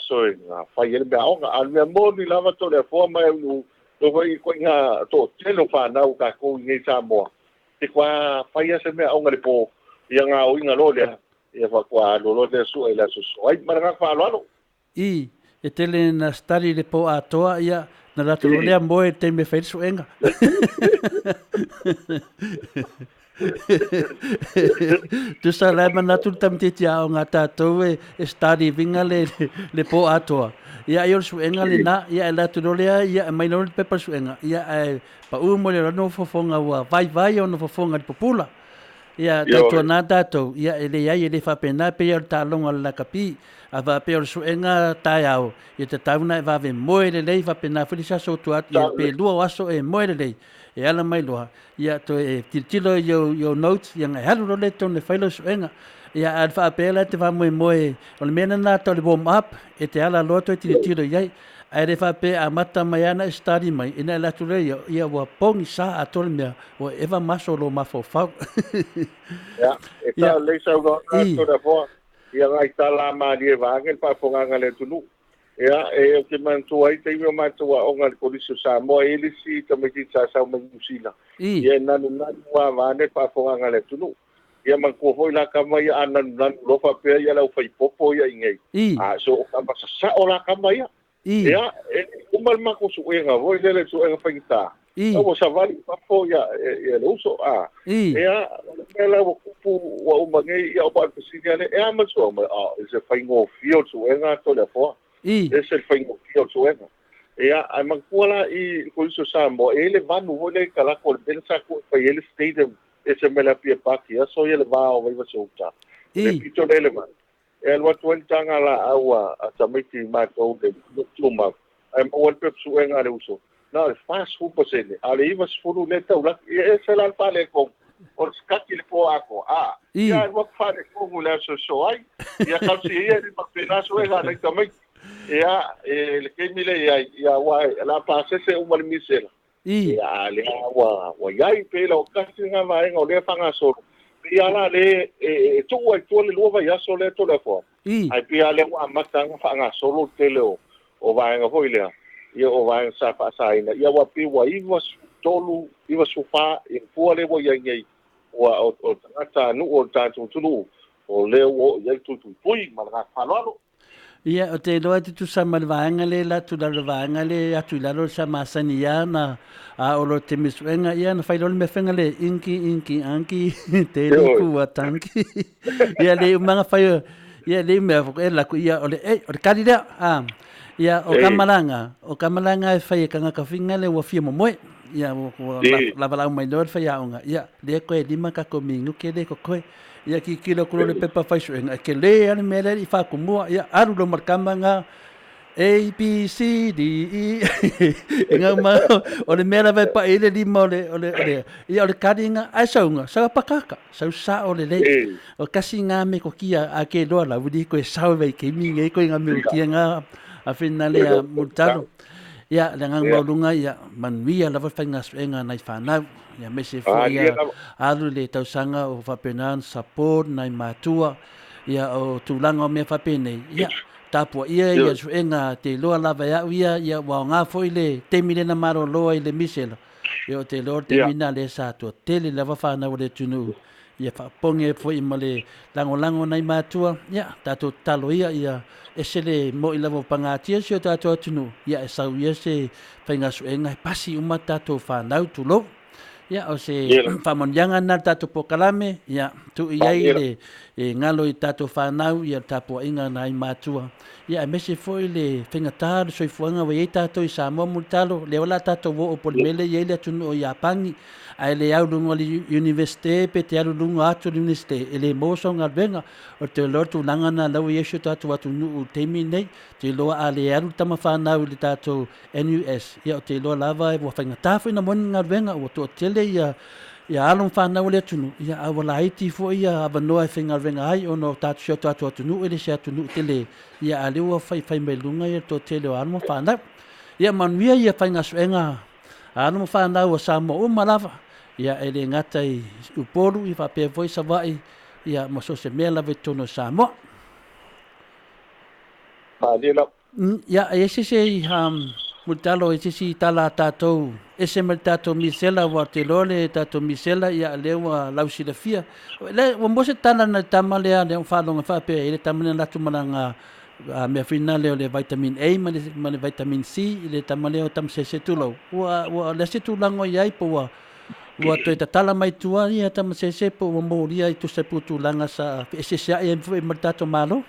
aso e gafai ai le meaaoga. A o le mea moni lava Toleafoa ma e ulu lo foi ituaiga toatele o fanau tatou i nei Samoa, e faatoa fai lava se meaaoga i le po, ia gaoiga loa lea, ia faatoa alu loa lea sue i le aso soso ai. Ma le agaga faaaloalo. I, e tele ina study le po atoa, ia, na alu atu loa lea moe i le taimi e fai ai le suega. Tusa la e manatu le tamaitiiti aoga a tatou e study viga le po atoa. Ia ai o le suega lena, ia e alu atu loa lea, ia aumai loa le pepa suega, ia ae pau mai le lano fofoga ua vaivai ona fofoga i le pupula. Ia tautuana tatou, ia e leai e le faapena, e pei lava o le taaloga o le lakapi. A faapea o le suega taeao, ia tatau ona e vave moe lelei, faapena foi le isi aso o tua atu, ia pe lua o aso e moe lelei, e ala mai loa, ia toe tilotilo i ou notes, ia ona e alu loa lea i totonu e fai lau suega. Ia a faapea la e te faamoemoe, o le mea lena atau le warm up, e te ala loa toe tilotilo i ai. Ae le faapea e amata mai lava ona e study mai, ina alu atu lea ia ua pogisa atoa le mea, ua eva ma aso o lou mafaufau. Ia, e sao lelei saunoaga Toleafoa. Ia nai tala malie vaeane le faafofogaaga a le atunuu. Ia, e ou te manatua ai taimi o matou aoga i le Kolisi o Samoa, e i ai le isi tamaitiiti sa sau mai Niu Sila, ia e nanunanu lava vaeane le faafofogaaga a le atunuu. Ia manatua foi la tama ia a nanunanu loa faapea ia le aufaipopo ia i inei, a so o tama sasao la tama ia. Ia, e uma le matou suega foi lele, suega faigata, ia ua savali i fafo ia, ia le uso, a. Ia, o le mea la ua tupu ua uma nei, ia o le fesili lava lea, e a ma le suega? Mai, a, e se faigofie o le suega Toleafoa. E ese le faigofie o le suega. Ia, ae manatua la i le Kolisi o Samoa, e i ai le vanu foi lea i talaatu o le mea lea sa tuu e fai ai le stadium, ese mai le Apia Park i aso ia le va o Vaivase-uta. Le pito lea i le vanu. E alu atu ai le taga laau a tamaiti matou le tumau, ae maua ai le pepa suega a le uso, na o le 40%, a o le 90 lea e taulagi. Ia e ese la le faaletonu o le sikati i le po atoa, a, ia alu atu faaletonu i le aso e sosoo ai. Ia talosia ia e le faapena suega a nai tamaiti. Ia, e le taimi lea i ai, ia aua o le a pasese uma le misela, Ia, a lea ua i ai, pei la o tasi lena vaega o lea e faagasolo. Pei lava la lea e tuu ai i tua le lua vaiaso lea Toleafoa, ae pei lava lea ua amata ona faagasolo le tele o vaega foi lea, ia o vaega sa faasaina, ia aua pei ua 93, 94 ia fua lea ua i ai nei, ua o tagatanuu o le tatou atunuu, o lea ua oo i ai le tuituipui ma le agaga faaaloalo. Ia, ou te iloa e tutusa ma le vaega lea e atu i lalo le vaega lea e atu i lalo sa masani ia na a o lo te misuega ia na fai loa le mea fenga le inki inki anki te liku a tanki ia le umanga fai ia le mea e la ku ia o le e o le kali lea a ia o kamalanga o kamalanga e fai e kangaka finga le ua fia momoe ia ua lava lau mai loa le fai aoga ia le koe lima ka ko minuke le ko koe Ia kikilo atu loa le pepa fai suega, e tele lava le mea lea e le i faatumua. Ia alu loa ma le tama lena, A, B, C, D, E, e gau ma, o le mea lava e pai ai le lima o le, o le, o le, ia o le kali lena, ae sauga, sau a pakaka, sau sao lelei. O kasi nga metotia a ke loa lau li koe sao e vaitaimi nei koe nga metotia nga a whina lea mulitalo. Ia, le agaga maualuga, ia manuia lava le faiga suega a nai fanau. Ia aemaise foi ia alu le tausaga o faapena ona support nai matua ia o tulaga o mea faapenei ia tapuaia ia suega te iloa lava e au ia ia ua aoga foi le taimi lea na malolo ai le misela ia o te iloa o le taimi lena lea sa toatele lava fanau a le atunuu ia faapoge ai foi ma le lagolago a nai matua ia tatou tatalo ia ia ese le moi lava o pagatia si o tatou atunuu ia e sau ia se faigasuega e pasi uma tatou fanau tulou. Ia, o se faamanuiaga lena i le tatou polokalame, ia, tuu i ai le e galo i tatou fanau, ia, le tapuaiga a nai matua, ia, aemaise foi le faigata o le soifuaga ua i ai tatou i Samoa mulitalo, lea o le a tatou oo po o le mea lea e i ai le atunuu o Iapani, ae le au i luga o le Iunivesite pe te alu i luga atu o le Iunivesite, e le maua sau galuega. O te iloa le tulaga lena o lea ua i ai si o tatou atunuu i le taimi lenei, ou te iloa a le alu le tama fanau i le tatou NUS, ia ou te iloa lava ua faigata foi ona maua ni galuega, ua toatele ia ia alo ma fanau a le atunuu, ia a ua laiti foi ia avanoa e faigaluega ai ona o tatou si o tatou atunuu e le se atunuu tele, ia a o lea ua faifai mai luga ia le toatele o alo ma fanau. Ia manuia ia faigasuega a alo ma fanau a Samoa uma lava, ia e le gata i Upolu ia faapea foi Savaii ia ma so o se mea lava i totonu o Samoa. Malie lava. Ia, e ese se mulitalo, e se isi tala a tatou, ese mai le tatou misela, ua te iloa le tatou misela, ia lea ua lausilafia. Le, ua maua se tala na le tama lea, lea ua faalogo faapea e le tama lea na alu atu ma lana mea foi lea o le vitamin A ma le vitamin C i le tama lea o Tamasese tulou. Ua, ua, le se tulaga o i ai po ua, ua toe tatala mai tua ia Tamasese po ua molia i tusa po tulaga sa feeseeseai ai foi ma le tatou Malo?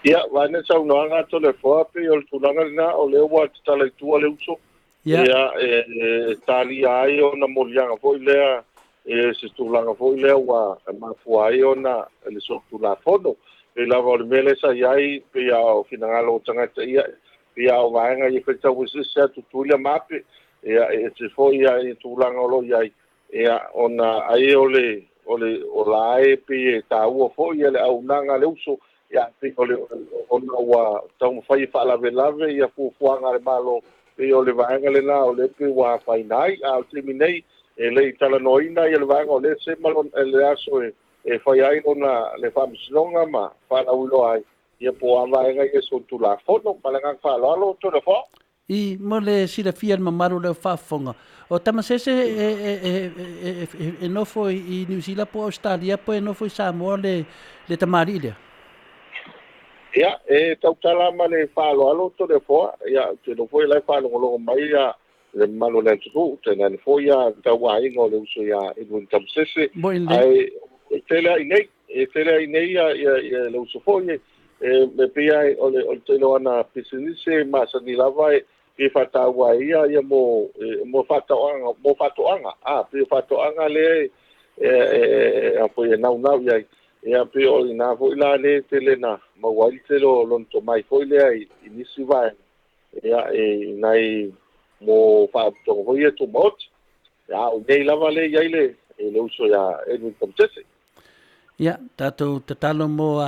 Ia, vaeane saunoaga a Toleafoa, pei o le tulaga lena, o lea ua tatala i tua le uso, ia, e talia ai ona moliaga foi lea, e se tulaga foi lea ua mafua ai ona le solitulafono. Pei lava o le mea lea sa i ai, pei lava o finagalo o tagata, ia, pei lava o vaega ia faitau eseese atu Tutuila ma Ape, ia, e ese foi ia i tulaga o lo o i ai, ia, ona ai o le, o le, o la e pei e taua foi ia le auaunaga a le uso, ia, pei o le, ona ua taumafai e faalavelave ia fuafuaga a le Malo, pei o le vaega lena o lea pei ua afaina ai. A o le taimi nei, e le i talanoaina ia le vaega o lea sema le aso e fai ai lona le faamasinoga ma faalauiloa ai, ia po o a vaega ia solitulafono. Ma le agaga faaaloalo, Toleafoa. I, mo le silafia e le mamalu o le au faafofoga, o Tamasese e nofo i Niu Sila po o Ausetalia po e nofo i Samoa le tamalii lea? Ia, e tautala ma le faaaloalo Toleafoa, ia, ou te iloa foi o la e faalogologo mai ia le mamalu o le atunuu, tainane foi ia le tauaiga o le uso ia Edwin Tamasese. Ae e tele lava i inei, e tele lava i inei ia le uso foi e pei lava o le tele o ana pisinisi e masani lava e pei e faataua ai ia ia mo mo faatoaga, mo faatoaga, a pei o faatoaga lea e a foi e naunau i ai. Ia pei o i ina foi la lea e tele na maua ai le tele o lona tomai foi lea i nisi vaega, ia i nai mo faalapotopotoga foi ia tumaoti. Ia, o nei lava lea e i ai le uso ia Edwin Tamasese. Ia, tatou tatalo mo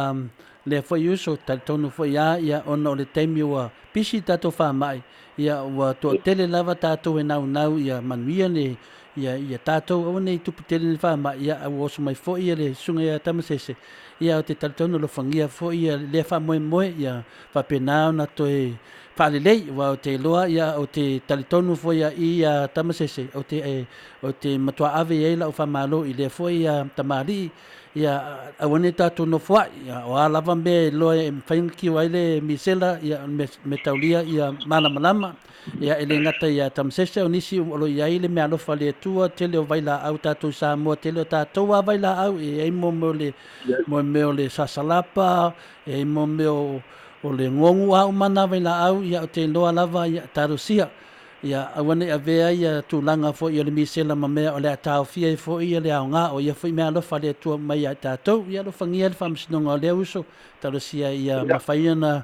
lea foi uso, talitonu foi a ia ona o le taimi ua pisi tatou faamai, ia ua toatele lava tatou e naunau ia manuia le ia ia tatou aua nei tupu tele le faamai, ia ua oso mai foi ia le susuga ia Tamasese, ia o te talitonu alofagia foi ia lea faamoemoe ia faapena ona toe faalelei, aua ou te iloa ia ou te talitonu foi ia i ia Tamasese, ou te ou te matua ave i ai lau faamalo i lea foi ia tamalii, ia aua ne i tatou nofoai, ia o a lava mea e iloa e mafai ona kiu ai le misela, ia me taulia ia malamalama, ia e le gata ia Tamasese, o nisi o lo o i ai le meaalofa a le Atua, tele o vailaau tatou i Samoa, tele o tatou a vailaau, e i ai mo mea o le mo mea o le sasalapa, e i ai mo mea o o le gogu a uma na vailaau, ia ou te iloa lava ia talosia. Ia aua ne i avea ia tulaga foi o le misela ma mea o le a taofia ai foi ia le aoga o ia foi meaalofa a le Atua mai ia i tatou. Ia alofagia le faamasinoga o lea uso, talosia ia mafai ona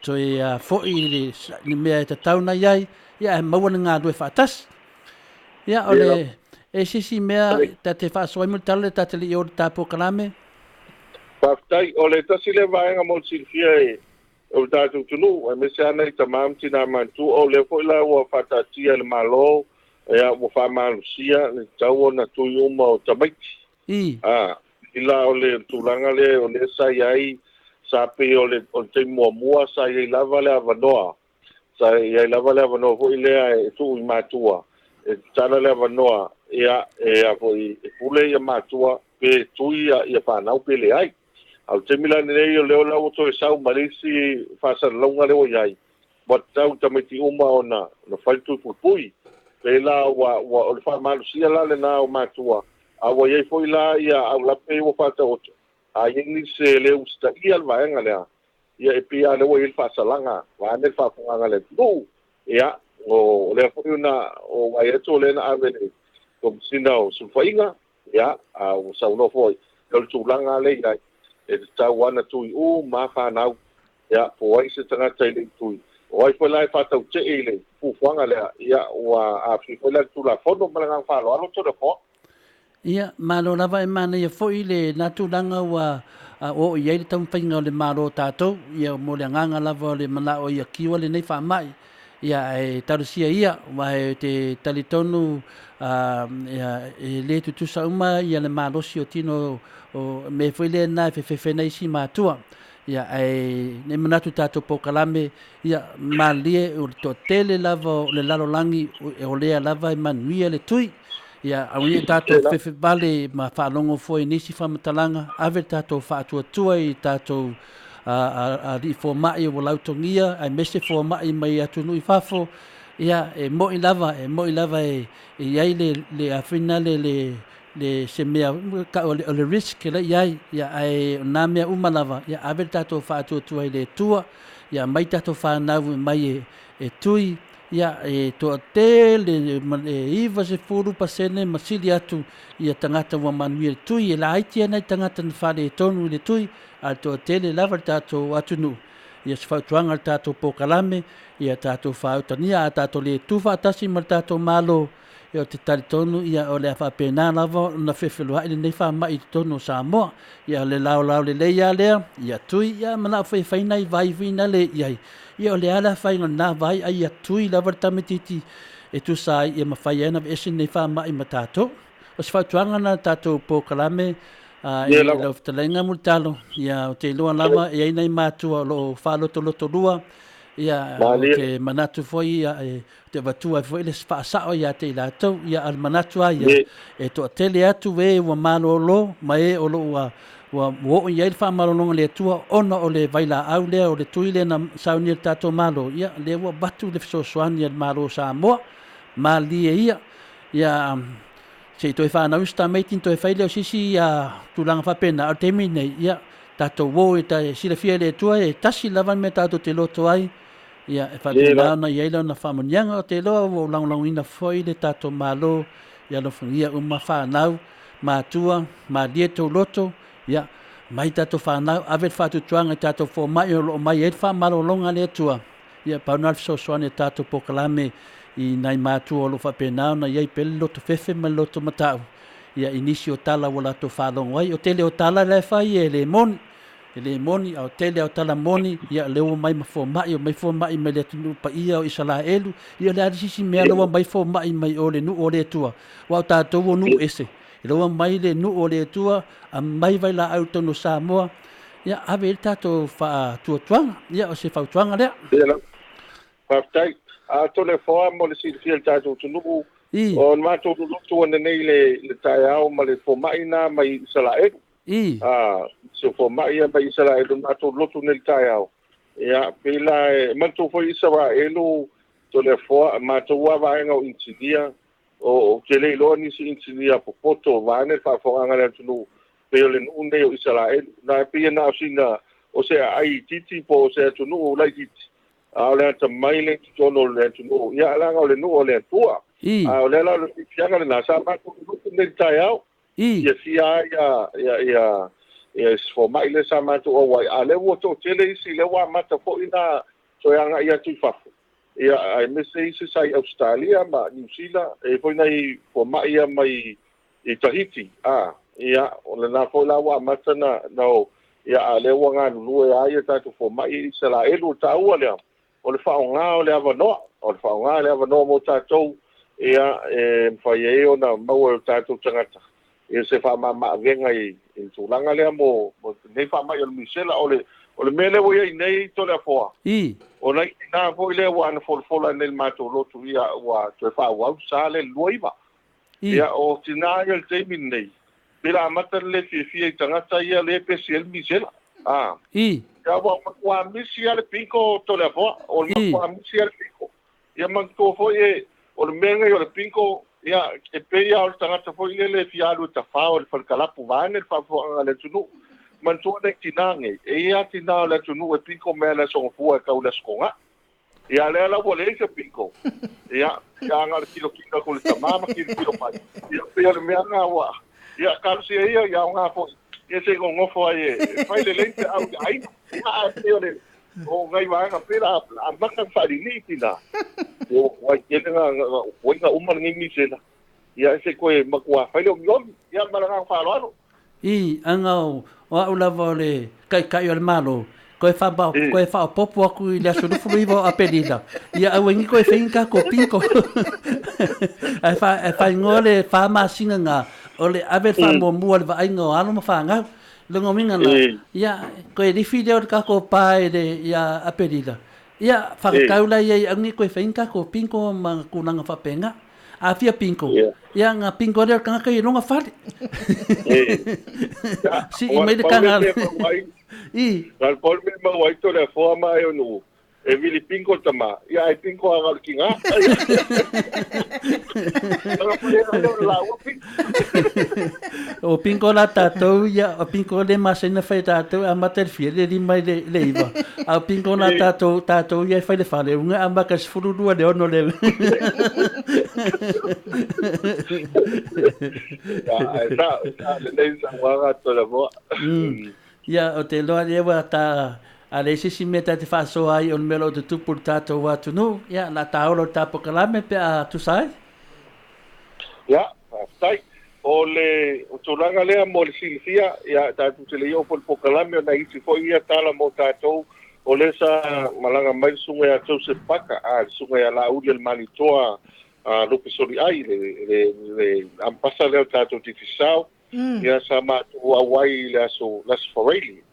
toe foi i le mea e tatau ona i ai, ia ae maua le galue faatasi. Ia o le e se isi mea ta te faasoa ai mo le tala le ta te le i o le ta polokalame? Faafetai. O le tasi lea vaega mo le silafia e o le tatou atunuu, aemaise lava nai tama ma tina matutua, o lea foi la ua faataatia e le Malo, ia, ua faamalosia le tatau ona tui uma o tamaiti. A, i la o le tulaga lea o lea sa i ai, sa pei o le, o le taimi muamua sa i ai lava le avanoa, sa i ai lava le avanoa foi lea e tuu i matua, e tatala le avanoa, ia, e a foi, e pule ia matua pe tui ia fanau pe leai. A o le taimi la lenei o lea la ua toe sau ma le isi faasalalauga lea ua i ai, ua tatau i tamaiti uma ona fai le tui puipui. Pei la ua, ua, o le faamalosia la lena o matua, a ua i ai foi la ia aulape ia ua faataoto, a i ai nisi e le usitaia le vaega lea, ia e pei lava lea ua i ai le faasalaga, vaeane le faafofogaaga a le atunuu. Ia, o lea foi na, o vaai atu o lea na ave i le Komesina o Sulufaiga, Ia, a ua saunoa foi, o le tulaga lea e i ai, e tatau lava ona tui uma lava fanau, ia, po o ai se tagata e le i tui. O ai foi la e faatautee i le fuafuaga lea, ia, ua aafia foi la i le Tulafono. Ma le agaga faaaloalo, Toleafoa. Ia, malo lava e manaia foi lena tulaga ua oo i ai le taumafaiga o le Malo o tatou, ia, mo le agaga lava o le manao ia kiua lenei faamai. Ia, ae talosia ia, aua e te talitonu ia, e le tutusa uma ia le malosi o tino o mea foi lea na e fefefe nei isi matua. Ia, ae ne i manatu i tatou polokalame, ia, malie o le toatele lava o le lalolagi o lea lava e manuia le tui. Ia, aua nei tatou fefevale ma faalogo foi i nisi faamatalaga, ave le tatou faatuatua i tatou alii fomai ua lautogia, aemaise fomai mai atunuu i fafo. Ia, e moni lava, e moni lava e i ai le, le afina le, le, le se mea tau o le risk la i ai, ia, ae o nā mea uma lava, ia, ave le tatou faatuatua i le Atua, ia, aumai tatou fanau mai e, e tui, ia, e toatele, e 90% ma sili atu ia tagata ua manuia le tui, e laiti lava nai tagata na faaletonu i le tui, a o le toatele lava le tatou atunuu. Ia, se fautuaga i le tatou polokalame, ia tatou faautagia, a tatou le tu faatasi ma le tatou Malo, Ia, ou te talitonu, ia, o le a faapena lava ona fefeloa'i lenei faama'i i totonu o Samoa. Ia, o le laolao lelei lava lea, ia tui, ia, mana'o foi e fai nai vai foi na le i ai. Ia, o le a le afaina o lena vai, a ia tui lava le tamaitiiti e tusa ai ia mafai ai ona aveese lenei faama'i ma tatou. O se fautuaga lena i le tatou polokalame, a, i lau fetalaiga Mulitalo, ia, ou te iloa lava e i ai nai matua o lo o faalotolotolua, ia, ou te manatu foi, ia, e te avatua ai foi le faasao ia te i latou, ia a le manatu lava ia, e toatele atu e ua malolo ma e o lo o ua ua oo i ai le faamalologa a le Atua ona o le vailaau lea, o le tui lea na saunia e le tatou Malo, ia lea ua avatu le fesoasoani a le Malo o Samoa, malie ia, ia se i toe fanau isi tamaiti ona toe fai lea o se isi tulaga faapena, a o le taimi lenei, ia tatou o e silafia e le Atua e tasi lava le mea tatou te loto ai, Ia, e faapena ona i ai lana faamanuiaga. Ou te iloa ua ou lagolagoina foi le tatou Malo ia alofagia uma fanau, matua, malie tou loto, ia, mai tatou fanau, ave le faatuatuaga i tatou fomai o lo o mai ai le faamalologa a le Atua. Ia, pau lena o le fesoasoani a tatou polokalame i nai matua o lo o faapena ona i ai pea le loto fefe ma le loto matau, ia, i nisi o tala ua latou faalogo ai. O tele o tala la e fai e le moni. E le moni, a o tele ao tala moni, ia lea ua mai ma fomai, omai fomai mai le atunuu paia o Isalaelu, ia o le a le sisi mea la ua mai fomai mai o le nuu o le Atua, aua o tatou o nuu ese, la ua mai le nuu o le Atua, aumai vailaau i totonu o Samoa, ia ave i ai le tatou faatuatuaga, ia o se fautuaga lea. Ia lava. Faafetai. Atonu e foa mo le silafia e le tatou atunuu, o le matou lolotu ananei i le taeao ma le fomai na mai Isalaelu. I. A, si o fomai ia mai Isaraelu matou lotu nei le taeao. Ia, pei la e manatua foi Isaraelu Toleafoa, matou a vaega o inisinia, o ou te le iloa nisi inisinia popoto vaeane le faafofogaaga a le atunuu, pei o le nuu lenei o Isaraelu. Na pei e na o sina, o se aai itiiti po o se atunuu laitiiti, a o le atamai lea i totonu o le atunuu, ia leaga o le nuu o le Atua. I. A o lea la o le fiafiaga lena, sa matou lotu nei le taeao. I. Ia fia ai ia, ia, ia, ia isi fomai lea sa matou auai, a o lea ua toatele isi lea ua amata foi ona toe agai atu i fafo, ia, aemaise isi sa i Ausetalia ma Niu Sila, e i ai foi nai fomai ia mai i Tahiti, a, ia, o lena foi la ua amata ona, ona o, ia, a o lea ua galulue lava ia tatou fomai i Isalaelu. O le taua lea, o le faaaoga o le avanoa, o le faaaoga o le avanoa mo tatou, ia, e mafai ai ona maua e o tatou tagata ia se faamama-avega i le tulaga lea mo lenei faamai o le misela. O le, o le mea lea ua i ai nei Toleafoa, I. o nai tina foi lea ua ana folafola nei i le matou lotu, ia, ua toe faaauau le sa lea i le 29. I. Ia, o tina ia i le taimi lenei, pe la amata le le fiafia i tagata ia lea e pesi ai le misela. A. I. Ia, ua matua misi lava le piko Toleafoa, o le I. matua misi lava le piko. Ia manatua foi e, o le mea lenei o le piko, ia, e pei lava o le tagata foi lele e fia alu e tafao i le fale kalapu vaeane le faafofogaaga a le atunuu. Manatua nai tina nei, e i ai lava tina o le atunuu e piko mai lava i le Aso Gafua e tau i le Aso Toonai. Ia lea la ua leai se piko. Ia, ia na o le tilotilo atu i le tama ma tilotilo mai. Ia pei o le mea lena ua, ia talosia ia, ia aoga foi. Ia se i nonofo ai e fai lelei feau i le aiga. Ia ae pei o le, o nai vaega pei la amata ona faalilii tina. Ia ua tuai tele na, tuai na uma lenei misela. Ia se i toe matua fai le omiomi. Ia ma le agaga faaaloalo. I aga o au lava o le Taitai o le Malo, koe wha, koe whaopopo aku i le aso 29 o Aperila, ia aua ni koe whainga ka ko pinko. Ae wha, e whaingoa le wha masina ngā, o le ave wha muamua le vaaiga o alo ma whanau. Lona uiga la, ia, toe lifi lea o le tatou pa i le, ia Aperila, ia, whakatau la ia i aungi koe whainga tatou pingo ma tulaga faapena. A fia pingo, ia, nga pingo lea o le tagata i lona fale. Sii mai le taga. I. Na le pau le mea maua ai Toleafoa ma Aeonuu, E vili pingo le tama, ia ai pingo aga o le tiga. O pingo la tatou ia, o pingo le masani na fai tatou e amata i le fia i le 5 i le 9. A o pingo la tatou tatou ia e fai le fale uga e amata i le 12 i le 6 le. Ia, e sa, sa lelei sauaga Toleafoa. Ia, ou te iloa lea ua ta, a leai se isi mea ta te faasoa ai o le mea o lo o tutupu i le tatou atunuu, ia, o le a ta ola i le ta polokalame pe a tusa ai. Ia, faafetai. O le tulaga lea mo le silafia, ia, tatou te le i oo foi i le polokalame, o nai isi foi ia tala mo tatou, o lea sa malaga mai le susuga ia Joseph Paka, a, le susuga ia Laauli o le Malietoa Lupe Soliai, le ambassador lea o le tatou Digicel, Ia sa matou auai i le aso le Aso Faraile.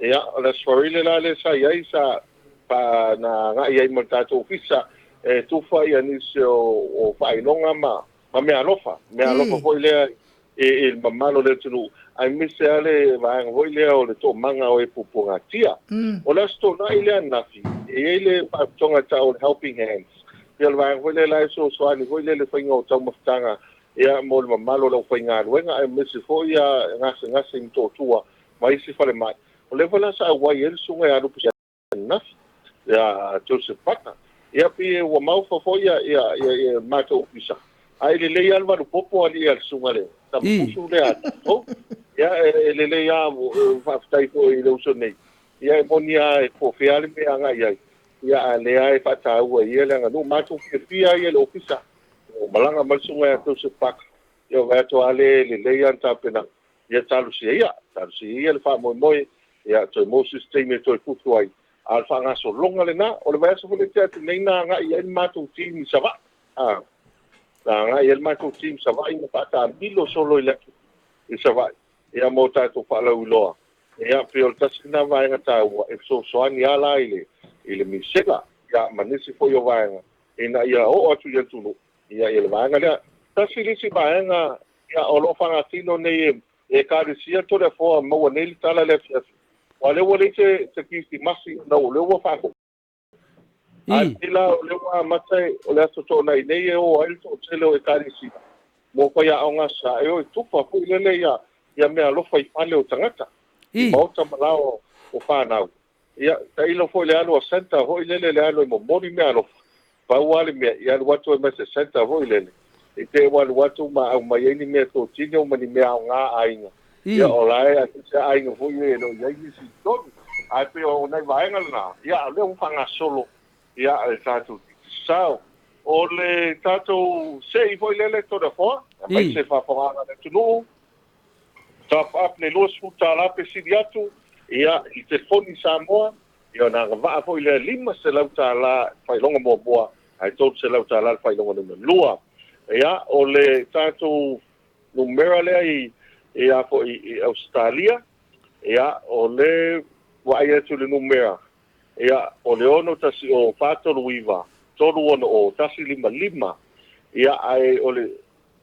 Ia, o le Aso Faraile la lea sa i ai sa fa na agai ai ma le tatou ofisa e tufa ia nisi o faailoga ma ma meaalofa, meaalofa foi lea i i le mamalu o le atunuu, aemaise lava le vaega foi lea o le toomaga o e puapuagatia. O le Aso Toonai lea ananafi, e i ai le faalapotopotoga e tau o le Helping Hands, pei o le vaega foi lea la e fesoasoani foi lea i le faiga o taumafataga Ia, mo le mamalu o le aufaigaluega aemaise foi ia gasegase i Motootua ma isi falemai. O lea foi la sa auai ai le susuga ia Lupe ananafi, ia Joseph Paka. Ia pei ua maofa foi ia ia ia matou ofisa, ae lelei lava le valupopo alii a le susuga le Tamapusu lea a tatou. Ia e lelei lava, faafetai foi i le uso nei. Ia e moni lava e po o fea le mea e agai ai, ia a o lea e faataua e ia le aganuu. Matou fiafia ai e le ofisa Ua malaga mai le susuga ia Joseph Parker, ia vaai atu lava lea e lelei lava le tapenaga, ia talosia ia, talosia ia le faamoemoe, ia toe maua se isi taimi e toe futu ai, a o le faagasologa lena. O le vaiaso foi lea na tea atu nei na agai ai le matou team i Savaii, a, na agai ai le matou team i Savaii ma faataamilo solo i le atu i Savaii, ia mo tatou faalauiloa. Ia, pei o le tasi lena vaega taua e fesoasoani lava la i le, i le misela, ia ma nisi foi o vaega ina ia oo atu i atunuu, ia, i le vaega lea. Tasi le isi vaega, ia, o lo o faagatino nei e Ekalesia Toleafoa maua nei le tala i le afiafi, aua o lea ua leai se, se Kirisimasi ona o lea ua faafo'i. Ae pei la o lea ua amata o le Aso Toonai nei e o ai le toatele o Ekalesia mo faiaoga sa e o e tufa foi lele ia, ia meaalofa i fale o tagata, i maota ma lao o fanau. Ia, tailo foi i le alu a Santa foi lele, le alu e momoli meaalofa. Pau lava le mea, ia alu atu ai ma se Santa foi lele, i te i ua alu atu ma aumai ai ni meatotino ma ni mea aoga a aiga. Ia, o la e aemaise lava aiga foi ia e le o i ai nisi i totonu. Ae pei o nai vaega lena, ia, o lea ua faagasolo, ia, e tatou Digicel. O le tatou sei foi lele Toleafoa, aemaise faafofogaaga a le atunuu, Top up le $20 pe sili atu, ia, i telefoni Samoa, ia ona agavaa foi lea $500 faailoga muamua ae $300 le faailoga lona lua. Ia, o le tatou numera lea i, i a foi i Ausetalia, ia, o le vaai atu i le numera, ia, o le 610 439 360 155, ia, ae o le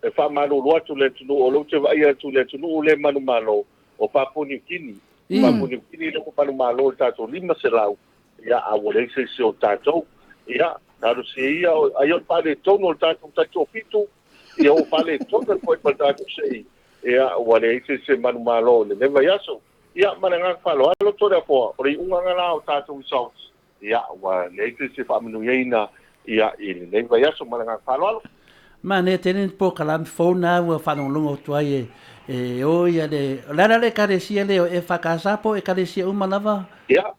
E faamalulu atu le atunuu, o lea ou te vaai atu i le atunuu lea e manumalo, o Papua Niu Kini. Papua Niu Kini lea ua manumalo i le tatou 500, ia, a ua leai se isi o tatou. Ia, talosia ia, ai o le faaletonu o le tatou taitoafitu, ia ua faaletonu atu ai ma le tatou sei, ia, ua leai se isi e manumalo i lenei vaiaso. Ia, ma le agaga faaaloalo, Toleafoa, o le iuga lena o tatou results, Ia, ua leai se isi e faamanuiaina ia i lenei vaiaso ma le agaga faaaloalo. Manaia tele ni polokalame fou na ua faalogologo atu ai e e o ia le o le ala le ekalesia lea o EFKS po o ekalesia uma lava? Ia,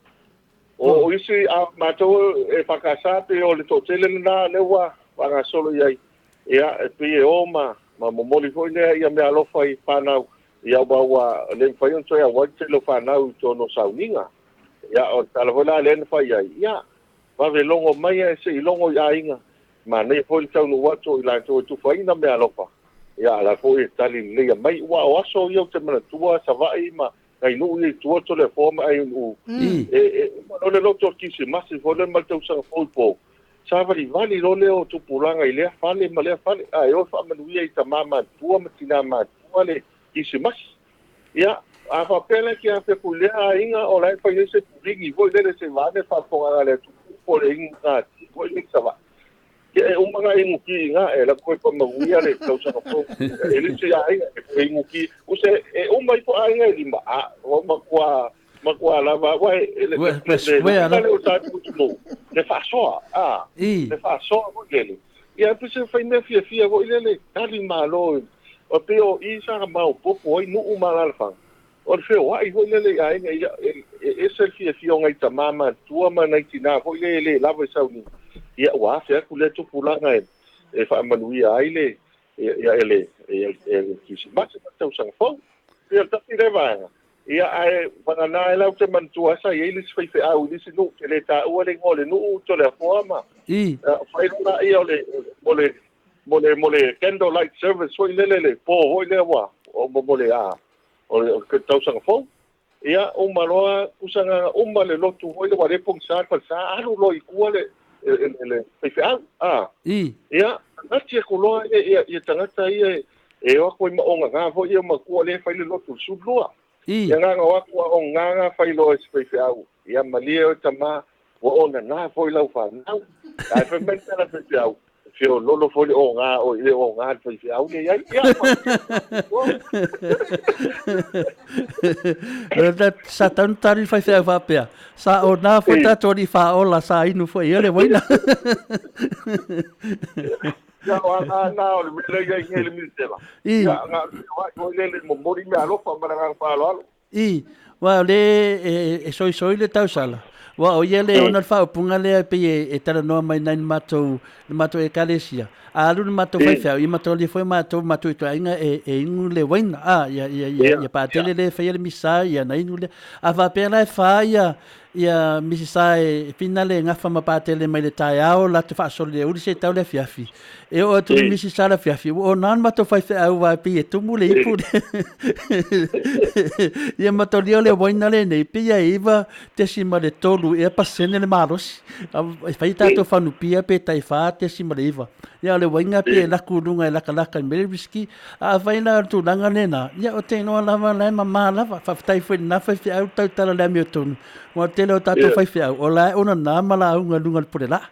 o isi a matou EFKS pei o le toatele lena lea ua faagasolo i ai. Ia, e pei e o ma ma momoli foi lea ia meaalofa i fanau, ia aua ua le mafai ona toe auai le tele o fanau i totonu o sauniga. Ia, o le tala foi la lea na fai ai, ia, vave logo mai ae se i logo i aiga, manaia foi le taunuu atu o i latou e tufaina meaalofa, ia, a o la foi e tali leleia mai. Aua o aso ia ou te manatua Savaii ma nai nuu ia i tua Toleafoa ma Ainu'u e uma loa le loto o le Kirisimasi foi lea ma le tausaga fou i po, savalivali loa lea o tupulaga i lea fale ma lea fale, ae o e faamanuia i tama matutua ma tina matutua le Kirisimasi. Ia, a faapea la e te afe atu i lea aiga o la e fai ai se puligi foi lele seivane le faafofogaaga a le atunuu po o le inu gatia foi lea i Savaii. Ia e uma ona inu ti i ina, e alu atu e faamanuia le tausaga fou. E le o se aiga e inu ti, use e uma ifo aiga e lima, a ua matua matua lava aua e le le le o tatou atunuu le faasoa, a le faasoa foi lele. Ia pe se fai mea fiafia foi lele tali malo o pei o i sa maopoopo ai nuu ma alaalafaga. O le feoai foi lele i aiga ia e ese le fiafia o nai tama matutua ma nai tina foi lele e le lava i sauniga. Ia ua afe atu lea tupulaga e faamanuia ai le ia le le Kirisimasi ma le tausaga fou. Ia o le tasi lea vaega. Ia ae vagana ai la ou te manatua sa i ai le isi faifeau i le isi nuu, e le taua le igoa o le nuu Toleafoa ma fai loa lea o le mo le mo le mo le candle light service foi lele le po foi lea ua mo le a o le tausaga fou. Ia uma loa tusa uma le lotu foi lea ua le pogisa le falesa, alu loa i tua le le faifeau. A ia gati atu loa ia tagata ia e o atu ai ma ogaga foi ia matua lea e fai le lotu le 12. Ia na ona o atu a ogaga fai loa e si faifeau. Ia malie oe tama, ua ogaga foi lau fanau. Ae fai mai le tala a le faifeau, feololo foi le oga o i le oga le faifeau le iai. Ia, Sa tau na tali le faifeau faapea, sa ona foi tatou alii faaola sa inu foi ia le uaina. Ia, o aga na o le mea lea i ai nei le misela. Ia, na o le feoai foi lele momoli meaalofa ma le agaga faaaloalo. I, aua o lea e soisoi le tausala, aua o ia lea e ona le faaupuga lea e pei e talanoa mai nai le matou, le matou ekalesia, a alu le matou faifeau, ia matou alu foi matou, matou ituaiga e inu le uaina, a, ia, ia, ia, ia Patele lea e faia le misa, ia ona inu lea. A faapea la e fa ia, ia misisa e finale e gafa ma Patele mai le taeao latou faasolo i le aoauli seia tau le afiafi. E oo atu le misisa i le afiafi, ua ona le matou faifeau aua e pei e tumu le ipu. Ia matou lia o le uaina lenei, pei e 9.3 ea pasene le malosi. E fai tatou fanupia pe tai 4.9. Ia o le uaina pei e laku i luga e lakalaka i mea le risiki. A afai la o le tulaga lena, ia ou te iloa lava la e mama lava. Faafetai foi i lena faifeau tautala i le amiotonu, aua o le tele o tatou faifeau, o la e onana ma lauga i luga o le pule laa.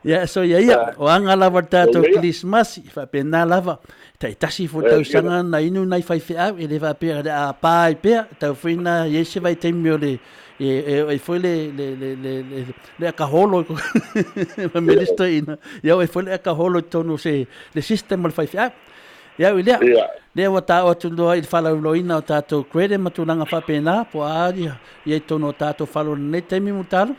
Ia, so ia ia, o aga lava le tatou Kerisimasi, faapena lava. Taitasi foi tausaga na inu nai faifeau, e le faapea o le a pa ai pea, tau foi na i ai se vaitaimi o le e foi le le le le le le akaholo ma minister ina ia e foi le akaholo i totonu o se le system o le faifeau. Ia au i lea, lea ua taua atu loa i le faalauiloaina o tatou credit ma tulaga faapena, po o a ia i totonu o tatou falo i lenei taimi Mulitalo.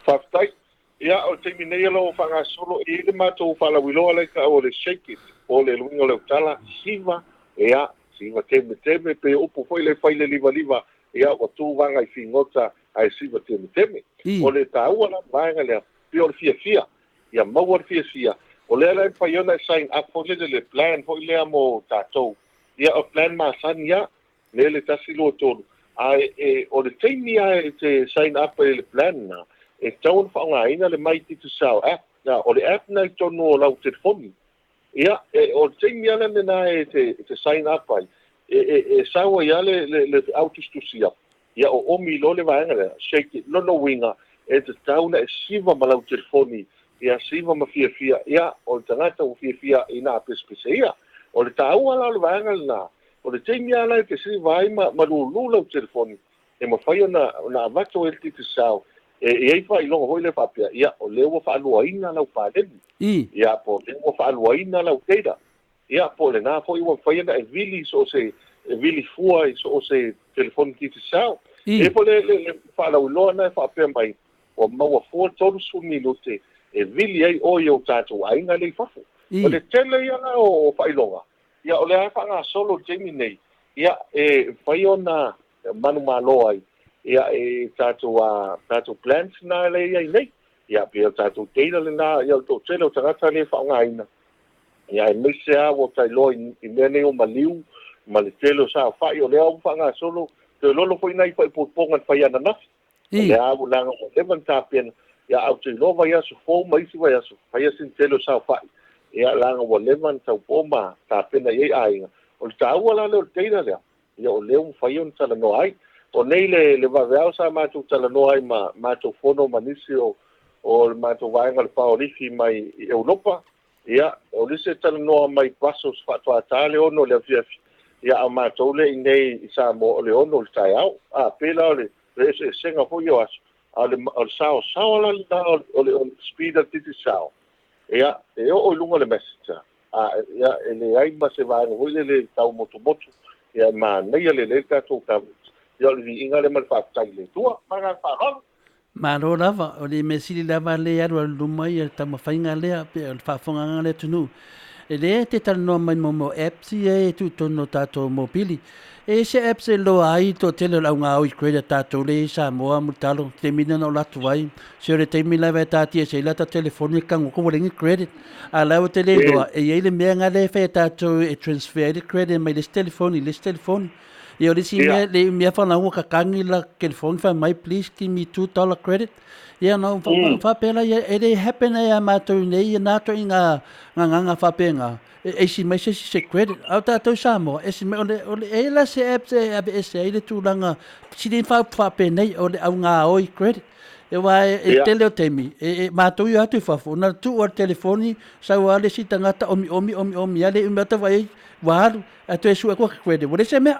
Faafetai. Ia, o le taimi nei o lo o faagasolo i le matou faalauiloa lea e tau o le Shake It, po o le luiga o le autala, siva, ia, siva temeteme, pei o upu foi lea e fai le livaliva, ia, ua tu vaga i figota ae siva temeteme. O le taua la o le vaega lea, pei o le fiafia, ia maua le fiafia, o lea la e mafai ona e sign up foi lele le plan foi lea mo tatou, ia, o le plan masani lava, lele 1, 2, 3, ae e, o le taimi lava e te sign up ai i le plan lena, e tatau ona faaaogaina le My Digicel app. Na, o le app lena i totonu o lau telefoni. Ia, e, o le taimi lava lena e te, e te sign up ai, e, e, e sau ai lava le, le, le feau tusitusia, ia o omi loa le vaega lea, shake it, lona uiga, e tatau ona e siva ma lau telefoni, ia siva ma fiafia, ia, o le tagata ua fiafia ina pesepese ia. O le taua la o le vaega lena, o le taimi lava la e te siva ai ma, ma lulu lau telefoni, e mafai ona, ona avatu ai le Digicel, e i ai faailoga foi lea faapea, ia, o lea ua faaluaina lau paleni, ia, po o lea ua faaluaina lau data, ia, po o lena foi ua mafai ona e vili i so o se, e vili fua i so o se telefoni Digicel. E po le, le, le faalauiloa lena e faapea mai, ua maua fua 30 minute e vili ai oe i o tatou aiga lea i fafo. O le tele ia la o faailoga, ia o lea e faagasolo i le taimi nei, ia e mafai ona manumalo ai, ia e tatou a tatou plans na lea e i ai nei. Ia pei o tatou data lena, ia o le toatele o tagata lea e faaaogaina, ia aemaise lava ua ta iloa i mea nei o maliu, Ma le tele o saofa'i o lea ua faagasolo toe lolo foi nai faaipoipoga na fai ananafi. O lea ua laga ua leva ona tapena, ia ae ou te iloa vaiaso fou ma isi vaiaso, faia sina tele o saofa'i, ia leaga ua leva ona taupo ma tapena i ai aiga. O le taua la lea o le data lea, ia o lea ua mafai ona talanoa ai. O nei le, le vaveao sa matou talanoa ai ma matou fono ma nisi o, o le matou vaega o le paolifi mai i Europa, ia, o nisi e talanoa mai Brussels faatoa ta le 6 o le afiafi, ia a o matou lea i inei i Samoa o le 6 o le taeao. A, pei la o le eseesega foi o aso, a o le, o le saosaoa la lena o le, o le, o le speed a le Digicel, ia, e oo i luga o le messenger, a, ia, e leai ma se vaega foi lele e tau motumotu, ia, e manaia lelei le tatou coverage. Ia, o le viiga lea ma le faafetai i le Atua. Ma le agaga faaaloalo. Malo lava, o le mea sili lava lea e alualu i luma ia le taumafaiga lea pe o le faafofogaaga a le atunuu. E lea e te talanoa mai mo mea o apps ia e tuu i totonu o tatou mobili. E i ai se apps e iloa ai le toatele o le augaoi credit a tatou lea e i ai i Samoa Mulitalo, i taimi lea na ou alu atu ai, se o le taimi lava e taatia ese ai lata telefoni e tago atu ua leai ni credit. A o la ua te le iloa, e i ai le mea lena lea e fai e tatou e transfer ai le credit mai le isi telefoni i le isi telefoni. Ia o le isi mea, le mea whanau ka tangi la telefoni whai mai, please give me $2 credit. Ia no, whapea la, ia, e le happen ai a mātou nei, ia nā toi ngā, ngā nganga whapea ngā, e eisi mai se se credit. Au tātou Samoa, esi mai, ole, ole, e la se apps e awe ese ai le tūlanga, sili whaupu whapea nei, ole au ngā oi credit. E wā e, e tele o taimi, e, e mātou i atu i fafo, na tuu a le telefoni, sau a le si tangata omi omi omi omi, ale umi ata vai, wā alu, A toe sue koa ke credit, ua le se mea.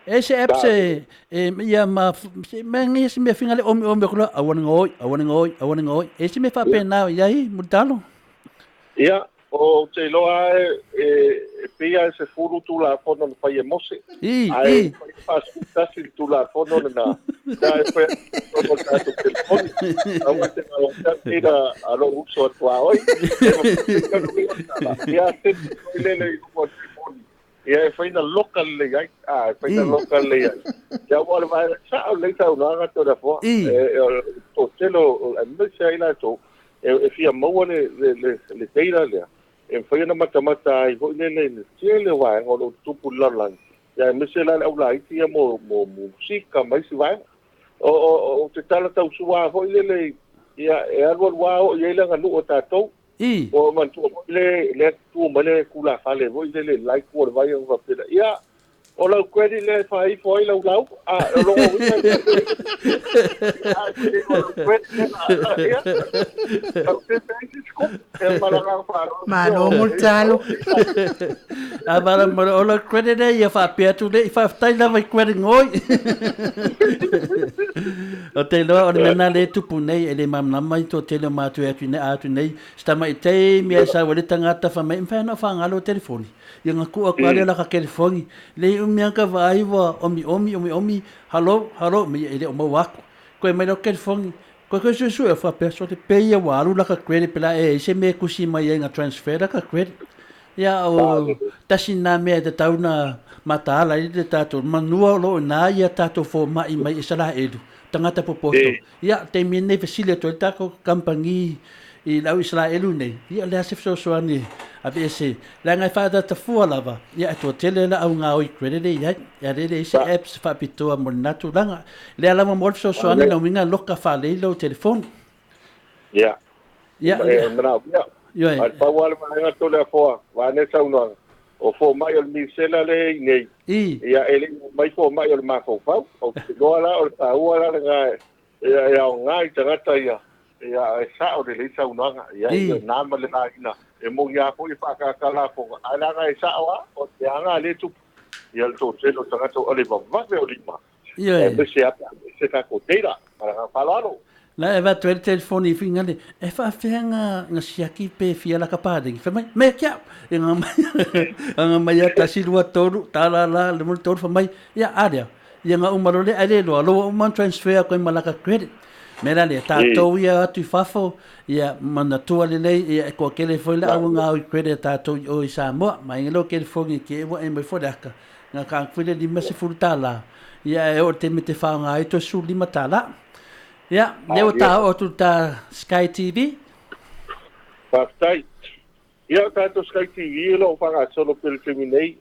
E se apps e, e ia ma, se mea ngia se mea finga le omi omi o kula, aua ne ngoi, aua ne ngoi, aua ne ngoi. E se mea faapena o iai, Mulitalo? Ia, ou te iloa e, e, e pei lava e 10 Tulafono na fai e Mose, I, ae i. fai 41 le Tulafono lena, na e fai atu i totonu o le tatou telefoni. Aua e te galo ina a lou uso a tuaoi, e mafai ia seti foi lele i luga o le telefoni. Ia e fai na loka lelei ai, a e fai na loka lelei ai. Ia ua o le vaega sao lelei saunoaga Toleafoa. E o le toatele o aemaise ai latou e fia maua le le le data lea e mafai ona matamata ai foi lele i le tele o vaega o lo o tutupu i le lalolagi. Ia aemaise la le aulaiti ia mo mo musika ma isi vaega. O o o te tala tausua foi lele ia e alualu lava oo i ai le aganuu a tatou. Ua manatua foi le lea tu mai le tulafale foi lele le la itu o le vai ona faapea lea, ia, o lau credit lea e faaifo ai lau lauga. A, o lona uiga o lau credit lea, ia, lau sefe ai se isi kopi. Ia ma le agaga faaaloalo. Malo Mulitalo. A mala mo o lau credit lea ia faapea atu lea, faafetai lava i credit ngoi. O te iloa o le mea lena lea e tupu nei, e le malamalama i toatele o matou e atu nei, a atu nei, se tamaitai mea e sau ai le tagata fai mai, e mafai ona ou faagalo le telefoni. Ia ona tuu atu lava lea o laka telefoni, le umi lava ka vaai ua omiomi omiomi, halo, halo, e le o maua atu. Toe mai lau telefoni, toe toe suesue faapea, sole pei ia ua alu laka credit pe la e ai se mea e tusi mai ai na transfer laka credit. Ia o tasi lena mea e tatau ona mataala ai le tatou manua o lo o ina ia tatou fomai mai Isaraelu, tagata popoto. Ia taimi lenei fesili atu ai le tatou kamupani i le au Isaraelu nei, ia o le a se fesoasoani e aveese leaga e faatatafua lava, ia e toatele le au gaoi credit e i ai. Ia lea e leai se apps faapitoa mo lena tulaga. Lea lava mo le fesoasoani lau uiga loka faalelei lau telefoni. Ia. Ia, e manaomia. Ioe. Ae pau lava le vaega Toleafoa, vaeane le saunoaga, o fomai o le misela lea e i nei, ia e le i omai fomai o le mafaufau. Ou te iloa la o le taua la lena e aoga i tagata ia, ia e sao lelei saunoaga. Ia e na ma le laina, e moni lava foi e faaataata lafoga, ae leaga e sao lava, o le aga lea e tupu. Ia le toatele o tagata o le vavave o lima, aemaise lava pe a ese tatou data. Ma le agaga faaaloalo. La e avatu ai le telefoni i Figale, e faafefea na siaki pe fia laka paleni? Fai mai, mea ki au! E nga mai, nga mai ia tasi, lua, tolu, ta la la, lima le tolu, fai mai, ia a lea. Ia nga uma loa lea, ai le loa, loa uma ona transfer atu ai ma laka credit. Mea la lea, tatou ia atu i fafo, ia manatua lelei, ia e toatele foi le au gaoi credit a tatou i o i Samoa. Mai nge lo telefoni ki e ua e mai foi le aka, nga ka atu le $50, ia e oo i le taimi e te faaaoga ai toe $15. Ia, lea ua ta oo atu ta Sky TV. Faafetai. Ia, o tatou Sky TV o lo o faagasolo pea i le taimi nei.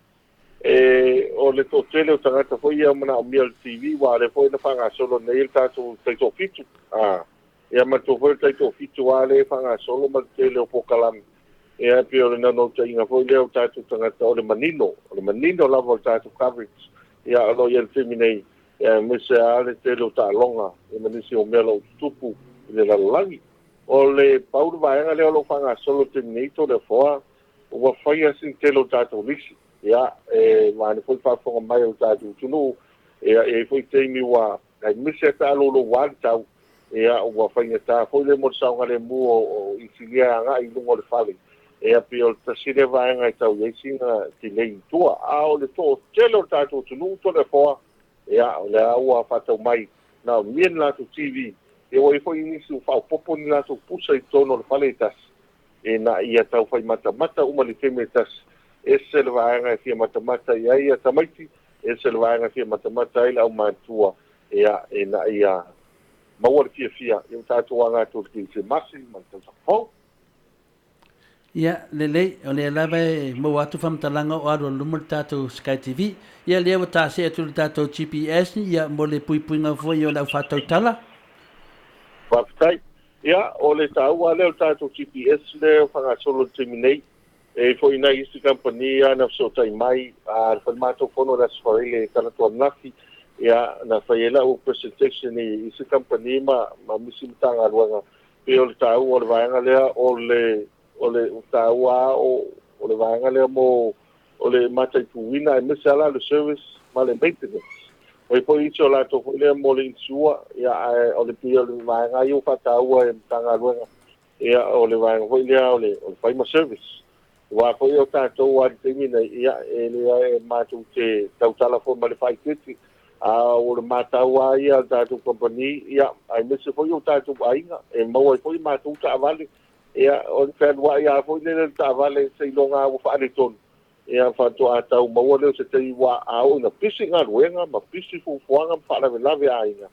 E o le toatele o tagata foi ia manaomia le TV, ua lea foi na faagasolo nei le tatou taitoafitu. Ia matou foi le taitoafitu a lea e faagasolo ma le tele o polokalame. Ia pei o le naunautaiga foi lea o tatou tagata o le manino, o le manino lava o le tatou coverage. Ia o lo o i ai le taimi nei, ia aemaise lava le tele o taaloga ma nisi o mea o lo o tutupu i le lalolagi. O le pau le vaega lea o lo o faagasolo i le taimi nei, Toleafoa, ua faia sina tele o tatou lisi. Ia, e vaeane foi le faafofoga mai o le tatou atunuu, ia, e i ai foi taimi ua aemaise pe a louloua le tau, ia, ua faigata foi le mo le saogalemu o inisinia agai i luga o le fale. Ia, pei o le tasi lea vaega e tau i ai sina delay i tua. A o le toatele o le tatou atunuu, Toleafoa, ia, o lea ua faatau mai na o mia ni latou TV, ia ua i ai foi nisi ua faaopoopo ni latou pusa i totonu o le fale e tasi, ina ia tau fai matamata uma i le taimi e tasi. Ese le vaega e fia matamata i ai ia tamaiti, ese le vaega e fia matamata ai le aumātua, ia, ina ia maua le fiafia i o tatou aga atu i le Kerisimasi ma le tausaga fou. Ia, lelei, o lea lava e maua atu faamatalaga o alu luma le tatou Sky TV. Ia, lea ua tase atu le tatou GPS, ia, mo le puipuiga foi o le au faatautala. Faafetai. Ia, o le taua lea o le tatou GPS lea o faagasolo i le taimi nei. E i ai foi nai isi kamupani na fesootai mai, a fai le matou fono i le Aso Faraile e talaatu ananafi, ia, na fai ai lau presentation i isi kamupani ma isi Matagaluega, pei o le taua o le vaega lea, o le o le taua o le vaega lea mo o le mataituina, aemaise lava la le service ma le maintenance. O i foi isi o latou foi lea mo le insure, ia, ae o le pei o le vaega ia ua faataua e Matagaluega, ia, o le vaega foi lea o le fai ma service. Aua foi o tatou lava i le taimi nei, ia, e le matou te tautala foi ma le faaitiiti, a o le matau lava ia a le tatou kamupani, ia, aemaise foi o tatou aiga, e maua ai foi matou taavale. Ia, o le fealuai lava foi lele o le taavale seiloga lava ua faaletonu, ia, faatoa tau maua lea o se taimi, ua a oo ina pisi galuega ma pisi fuafuaga ma faalavelave aiga,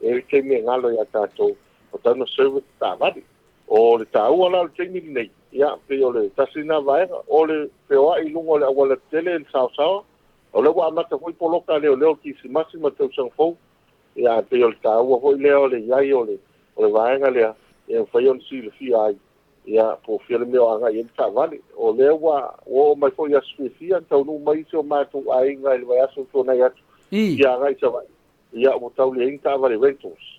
e i ai le taimi e galo ia tatou, ua tatau ona service taavale. O le taua la o le taimi lenei, ia, pei o le tasi lena vaega, o le feoai i luga o le aualatetele, le saosaoa, o lea ua amata foi poloka a leoleo o le Kirisimasi ma le tausaga fou, ia, pei o le taua foi lea o le i ai o le vaega lea, e mafai ona silafia ai, ia, po o fea le mea o agai i ai le taavale. O lea ua oo mai foi i aso fiafia, na taunuu mai isi o matou aiga i le vaiaso ua tuanai atu, ia agai i Savaii, ia, ua tau leai ni taavale rentals.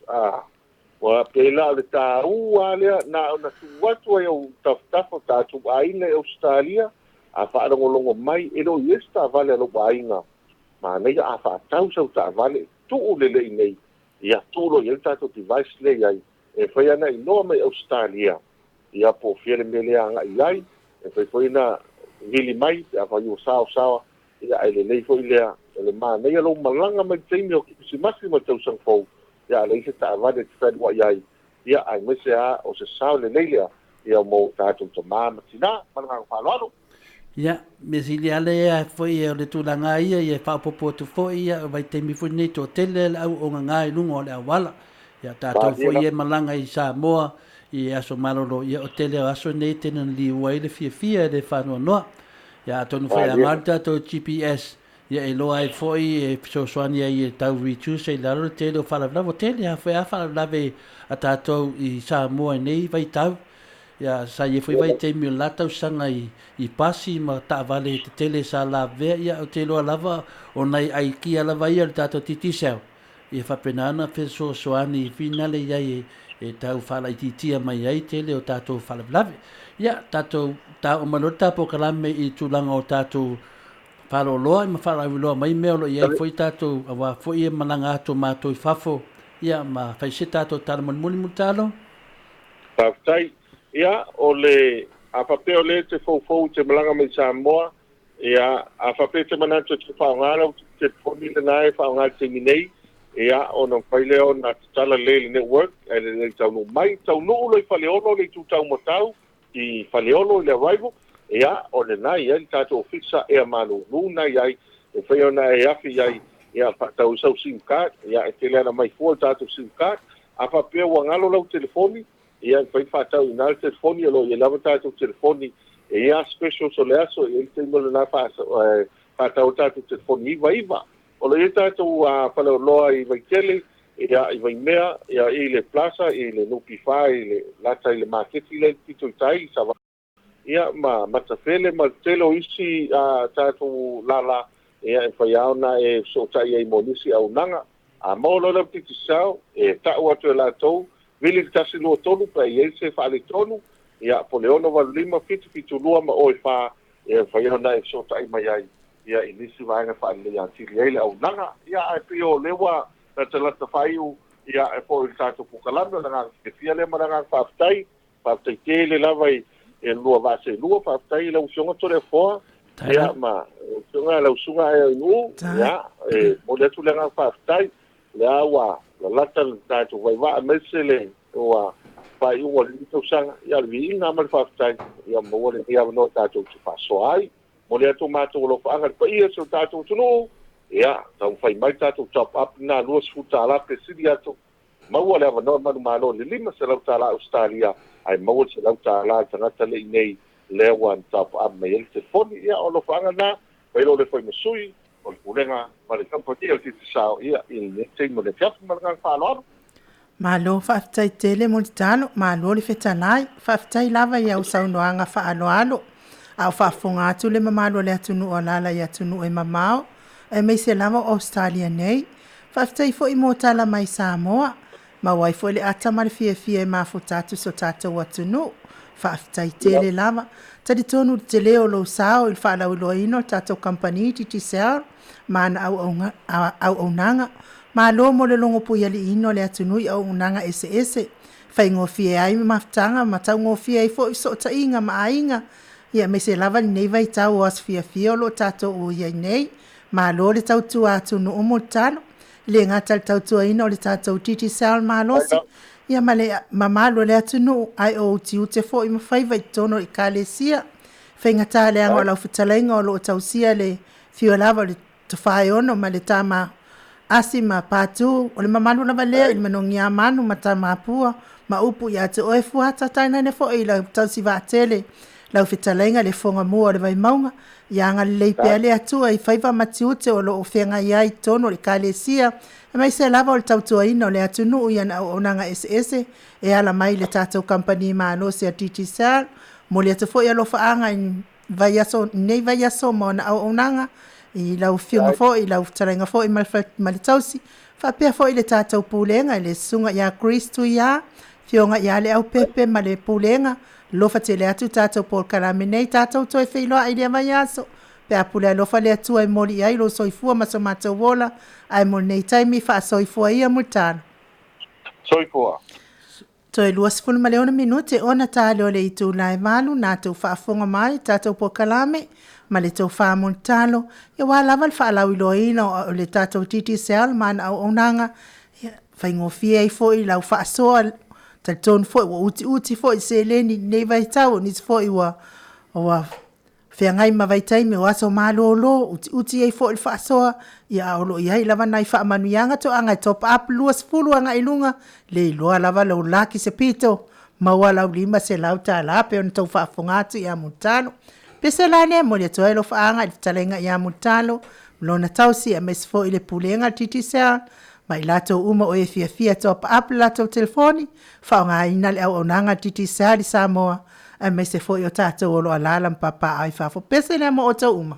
Ua pei la o le taua lea, na ona tuu atu ai ou tafatafa o tatou aiga i Ausetalia, a faalogologo mai, e le o i ai se taavale a lou aiga, manaia a faatau sau taavale, tuu lelei nei, ia tuu loa i ai le tatou device lea i ai, e fai ana iloa mai Ausetalia, ia po o fea le mea lea agai i ai, e fai foi na vili mai, pe afai ua saosaoa, ia ae lelei foi lea, o le manaia lou malaga mai le taimi o Kerisimasi ma le tausaga fou, ia a leai se taavale e te fealuai ai, ia aemaise lava o se sao lelei lea, ia mo tatou tama ma tina. Ma le agaga faaaloalo. Ia, mea sili lava lea foi o le tulaga ia, ia e faaopoopo atu foi, ia, o vaitaimi foi lenei toatele le au ogaga i luga o le auala. Ia, tatou foi ia e malaga i Samoa i aso malolo, ia, o tele o aso nei e tele ona liua ai le fiafia e le faanoanoa. Ia, atonu foi a gao le tatou GPS, ia e iloa ai foi e fesoasoani ai e tau reduce ai i lalo le tele o faalavelave. Ua tele lava foi a faalavelave a tatou i Samoa i nei vaitau. Ia, sa i ai foi vaitaimi o le la tausaga i pasi ma taavale tetele sa lavevea, ia ou te iloa lava o nai aikia lava ia o le tatou Digicel, ia faapena ona fesoasoani finale i ai e tau faalaitiitia mai ai tele o tatou faalavelave. Ia, tatou taoo mai loa le ta polokalame i tulaga o tatou faaloloa ma faalauiloa mai mea o lo o i ai foi tatou, aua foi e malaga atu matou i fafo, ia ma fai se tatou tala mulimuli Mulitalo. Faafetai. Ia, o le, a faapea o lea e te foufou i te malaga mai Samoa, ia, a faapea e te manatu e te faaaoga lau telefoni lena e faaaoga i le taimi nei, ia, ona mafai lea ona tatala lelei i le network, ae lelei taunuu mai. Taunuu loa i Faleolo le itu taumatau, i Faleolo i le arrival, ia, o lena e i ai le tatou ofisa ea malulu na i ai, e mafai ona e afe i ai, ia, faatau ai sau sim card, ia, e tele lava ona mai fua le tatou sim card. A faapea ua galo lau telefoni, ia, e mafai ona faatau i ina le telefoni, o lo o i ai lava tatou telefoni, e i ai lava specials o le aso, e i ai le taimi o lena Faatau tatou telefoni 99. O lo o i ai tatou faleoloa i Vaitele, ia, i Vaimea, ia, i le Plaza, i le NPF, i le lata i le maketi lea i le pito i tai, i Savaii, ia, ma Matafele ma le tele o isi tatou lala, ia, e mafai lava ona e fesootai ai mo nisi auaunaga. A maua loa lau Digicel, e tau atu e latou, vili le 123 pe a i ai se faaletonu, ia, po o le 685 772 ma o e 4, e mafai ona e fesootai mai ai, ia, i nisi vaega e faaleleia atili ai le auaunaga. Ia, ae pei o lea ua latalata faaiu, ia, e foi i le tatou polokalame, o le agaga fiafia lea ma le agaga faafetai. Faafetai tele lava i le lua vaa seelua, faafetai i lau Afioga Toleafoa, ia, ma lau Afioga lau Susuga Ae Oinuu, ia, e momoli atu le agaga faafetai. O lea ua lalata le tatou vaivaa, aemaise le ua faaiuga o lenei tausaga, ia, o le viiga ma le faafetai, ia maua lenei avanoa tatou te faasoa ai. Momoli atu matou alofaaga i le paia o si o tatou atunuu, ia, taumafai mai le tatou top up lena $20 pe sili atu, maua le avanoa manumalo i le $500 Ausetalia, ae maua le $100 i le tagata le i nei lea ua na top up mai ai le telefoni. Ia, o alofaaga lena, fai loa le fai ma sui o le Pulega ma le Kamupani o le Digicel, ia, i lenei taimi o le afiafi ma le agaga faaaloalo. Malo faafetai tele Mulitalo, malo le fetalai. Faafetai lava i au saunoaga faaaloalo. A o faafofoga atu le mamalu o le atunuu o alaala i atunuu e mamao, aemaise lava o Ausetalia nei. Faafetai foi mo tala mai Samoa. Maua ai foi le ata ma le fiafia e mafuta atu si o tatou atunuu. Faafetai tele lava. Talitonu i le tele o lou sao i le faalauiloaina o le tatou kamupani Digicel ma ana auaunaga. Malo mo le logopuialiiina o le atunuu i auaunaga eseese. Faigofie ai mafutaga ma taugofie ai foi fesootaiga ma aiga, ia aemaise lava lenei vaitau o aso fiafia o lo o tatou i ai nei. Malo le tautua atunuu Mulitalo. E le gata i le tautuaina o le tatou Digicel malosi, ia ma le mamalu o le atunuu, ae o utiute foi ma faiva i totonu o Ekalesia. Faigata leaga o lau fetalaiga o lo o tausia le afio lava o le Tofaeono ma le tama Asi ma Patu, o le mamalu lava lea i le Manogiamanu ma Tamapua ma upu ia te oe Fuata, tainane foi i lau tausivaatele, lau fetalaiga le Fogamua o le Vaimauga, ia agalelei pea le Atua i faiva ma tiute o lo o feagai ai i totonu o le Ekalesia, aemaise lava o le tautuaina o le atunuu i ana auaunaga eseese e ala mai i le tatou kamupani malosi a Digicel. Momoli atu foi alofaaga i vaiaso, nei vaiaso ma ona auaunaga i lau afioga foi, lau fetalaiga foi ma le tausi, faapea foi le tatou pulega i le susuga ia Chris Tuia, afioga ia Leaupepe ma le pulega. Alofa tele atu tatou polokalame nei, tatou toe feiloai i lea vaiaso pe a pule alofa le Atua e moli i ai lou soifua ma so matou ola, ae mo lenei taimi faasoifua ia Mulitalo. Soifua. Toe 26 minute ona tali o le itula e 8 na tou faafofoga mai tatou polokalame ma le tofa Mulitalo, ia aua lava le faalauiloaina o le tatou Digicel ma ana auaunaga, ia faigofie ai foi lau faasoa. Talitonu foi ua utiuti foi seleni i lenei vaitau, o nisi foi ua feagai ma vaitaimi o aso malolo, utiuti ai foi le faasoa, ia a o lo o i ai lava nai faamanuiaga toaga e top up 20 agai i luga, le iloa lava lou laki se pito, maua lau $500 pei ona tou faafofoga atu ia Mulitalo. Pese la lea e momoli atu ai alofaaga i le fetalaiga ia Mulitalo, lona tausi aemaise foi le pulega a le Digicel ma i latou uma o e fiafia e top up le latou telefoni, faaaogaina le auaunaga a le Digicel i Samoa, aemaise foi o tatou o lo o alaala ma papaaao i fafo. Pese lea mo outou uma.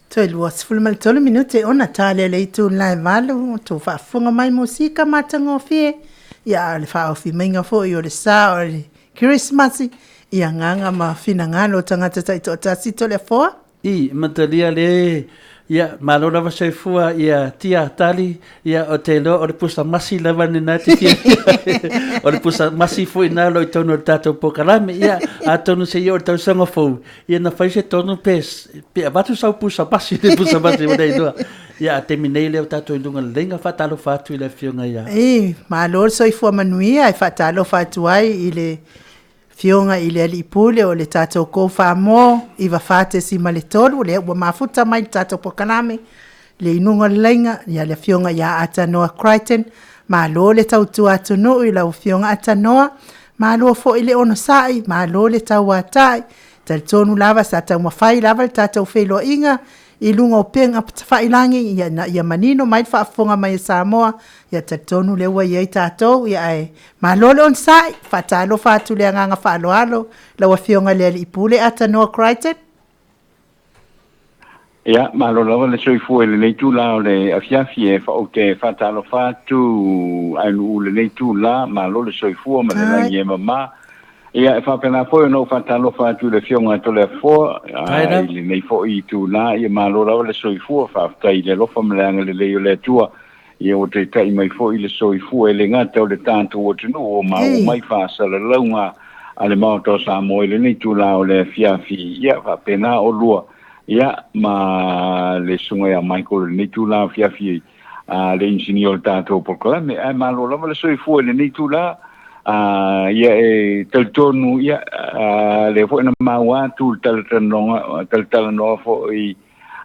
Toe 23 minute ona tale le itu la e 8 to faafofoga mai musika matagofie. Ia le faaofi maiga foi o le sa o le Kerisimasi i agaga ma finagalo o tagata taitoatasi Toleafoa. I, matalia le, ia, malo lava soifua, ia, tia tali, ia, o te iloa o le pusa masi lava lena te fiafia. O le pusa masi foi na lo i tonu o le tatou polokalame. Ia, atonu se i o le tausaga fou, ia na fai se tonu pe, pe avatu sau pusa masi, le pusa masi ua le iloa. Ia, a taimi nei lea o tatou i luga o le laina, faatalofa atu i le afioga ia. I, malo le soifua manuia e faatalofa atu ai i le Afioga i le Alii Pule o le tatou Go4More 94.3, lea ua mafuta mai le tatou polokalame, le inuga o le laina, ia le Afioga ia Atanoa Crichton. Malo le tautua atunuu i lau Afioga Atanoa, malo foi le onosai, malo le tauatai. Talitonu lava sa taumafai lava le tatou feiloaiga i luga o upega tafailangi ia, ina ia manino mai le faafofoga mai a Samoa. Ia talitonu lea ua i ai tatou, ia ae malo le onosai, faatalofa atu le agaga faaaloalo lau Afioga i le Alii Pule Atanoa Crichton. Ia, malo lava le soifua i lenei tula o le afiafi e faote faatalofa atu ai nuu lenei tula, malo le soifua ma le lagi e mama. Ia, e faapena foi ona ou faatalofa atu i le Afioga ia Toleafoa, i lenei foi itula, ia malo lava le soifua, faafetai i le alofa ma le agalelei o le Atua. Ia ua taitai mai foi le soifua e le gata o le tatou atunuu o maua mai faasalalauga a le Maota o Samoa i lenei itula o le afiafi. Ia faapena olua, ia ma le susuga ia Michael i lenei itula afiafi, le inisinia o le tatou polokalame. Ae malo lava le soifua i lenei itula. Ia e talitonu, ia, lea foi na maua atu le talatalanoa foi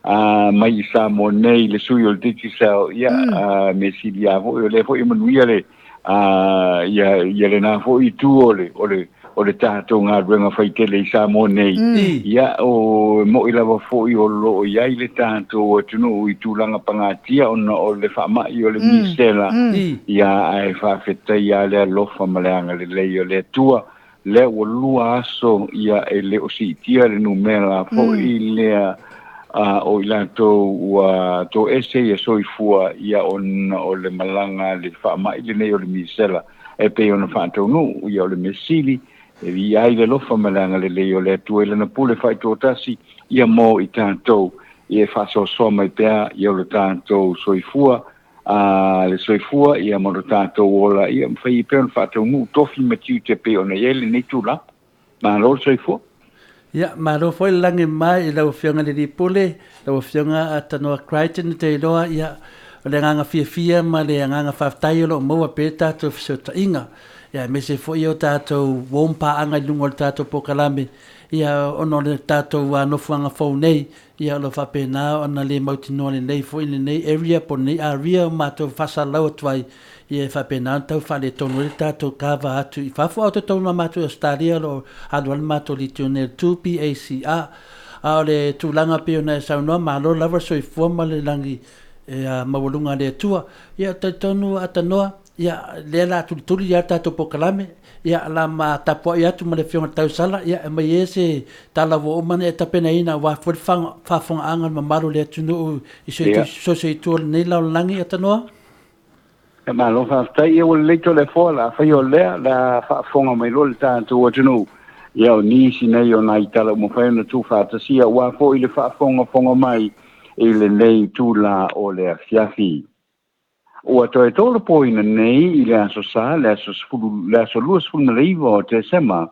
mai i Samoa nei le sui o le Digicel, ia, me sili lava foi o lea foi e manuia le ia, ia lena foi itu o le, o le, o le tatou galuega faitele i Samoa nei. Ia, o mo'i lava foi o loo i ai le tatou atunuu i tulaga pagatia ona o le faamai o le misela. Ia, ae faafetai le alofa ma le agalelei o le Atua. Lea ua 2 aso ia e le o siitia le numera foi lea o i latou ua toese ia soifua ia ona o le malaga le faamai lenei o le misela e pei ona faataunuu. Ia o le mea sili e viia ai le alofa ma le agalelei o le Atua i lana pule faitoatasi ia mo i tatou, ia e faasoasoa mai pea ia o le tatou soifua, le soifua ia ma lo tatou ola, ia mafai pea ona faataunuu tofi ma tiute pei ona i ai lenei tulaga. Malo le soifua. Ia, malo foi le lagi mai i lau Afioga i le Alii Pule, lau Afioga Atanoa Crichton, te iloa, ia, o le agaga fiafia ma le agaga faafetai o loo maua pea tatou fesootaiga. Ia, aemaise foi o tatou uo ma paaga i luga o le tatou polokalame, ia, ona o le tatou nofoaga fou nei, ia, o lo faapena ona le mautinoa lenei foi lenei area po o lenei area o matou faasalalau atu ai, ia e faapena ona tau faaletonu ai le tatou kava atu i fafo. A o totonu lava matou i Ausetalia o lo o alu ai le matou Legionnaire 2 PACR. A o le tulaga pei ona e saunoa, malo lava le soifua ma le lagi e maualuga a le Atua. Ia, talitonu Atanoa, ia, lea la tulituli ia le tatou polokalame, ia, la ma tapuai atu ma le Afioga i le Tausala, ia, e aumai e se tala ua uma ona e tapenaina aua foi le faafofogaaga a le mamalu o le atunuu i so o se itu o lenei lalolagi, Atanoa. Ia, malo faafetai. Ia ua lelei Toleafoa, la fai o lea, la faafofoga mai loa le tatou atunuu. Ia o nisi nei o nai tala ua mafai ona tuufaatasia aua foi le faafogafoga mai i lenei itula o le afiafi. Ua toe tolopoina nei i le aso Sa, le aso 10, le aso 29 o Tesema,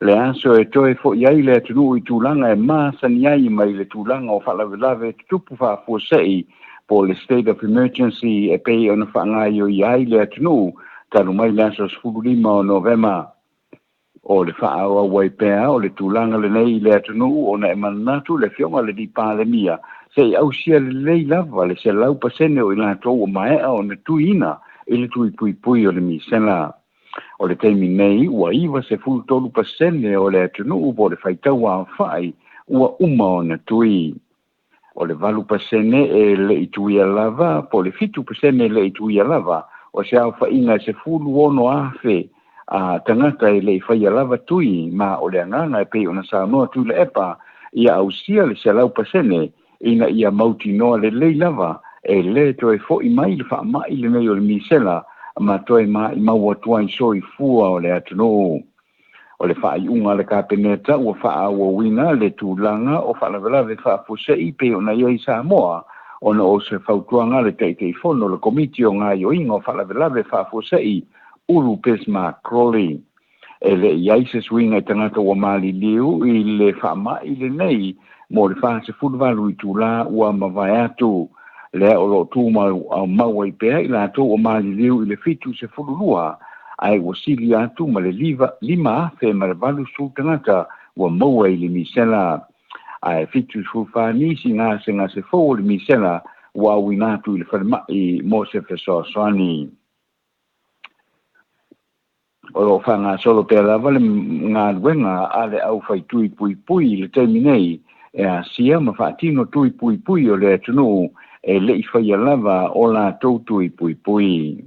le aso e toe fo'i ai le atunuu i tulaga e masani ai mai le tulaga o faalavelave tutupu faafuasei po o le state of emergency e pei ona faagaoioia ai le atunuu talu mai le aso 15 o Novema. O le faaauau ai pea o le tulaga lenei i le atunuu ona e manatu le Afioga i le Alii Palemia se i ausia lelei lava le 100% o i latou ua maea ona tuiina i le tuipuipui o le misela. O le taimi nei ua 93% o le atunuu po o le faitau aofai ua uma ona tui. O le 8% e le i tuia lava po o le 7% e le i tuia lava, o se aofaiga e 16,000 a tagata e le i faia lava tui, ma o le agaga e pei ona saunoa Tuilaepa ia ausia le 100% Ina ia mautinoa lelei lava e lē toe fo'i mai le fa'ama'i lenei o le misela ma toe ma'imau atu ai soifua o le atunuu. O le fa'ai'uga a le Kapeneta ua fa'aauauina le tulaga o fa'alavelave fa'afuase'i pei ona i ai Samoa ona o se fautuaga a le Ta'itaifono o le Komiti o Gaioiga o Fa'alavelave Fa'afuase'i Ulu Bismarck Crawley. E le'i ai se suiga i tagata ua maliliu i le fa'ama'i lenei mo le 48 itulā ua mavae atu. Lea o lo'o tumau mau ai pea i latou ua maliliu i le 72, ae ua sili atu ma le 5080 tagata ua maua i le misela, ae 74 nisi gasegase fou o le misela ua auina atu i le falema'i mo se fesoasoani. O lo'o fa'agasolo pea lava le galuega a le aufaitui puipui i le taimi nei e asia ma fa'atino tui puipui o le atunuu e le'i faia lava o latou tui puipui.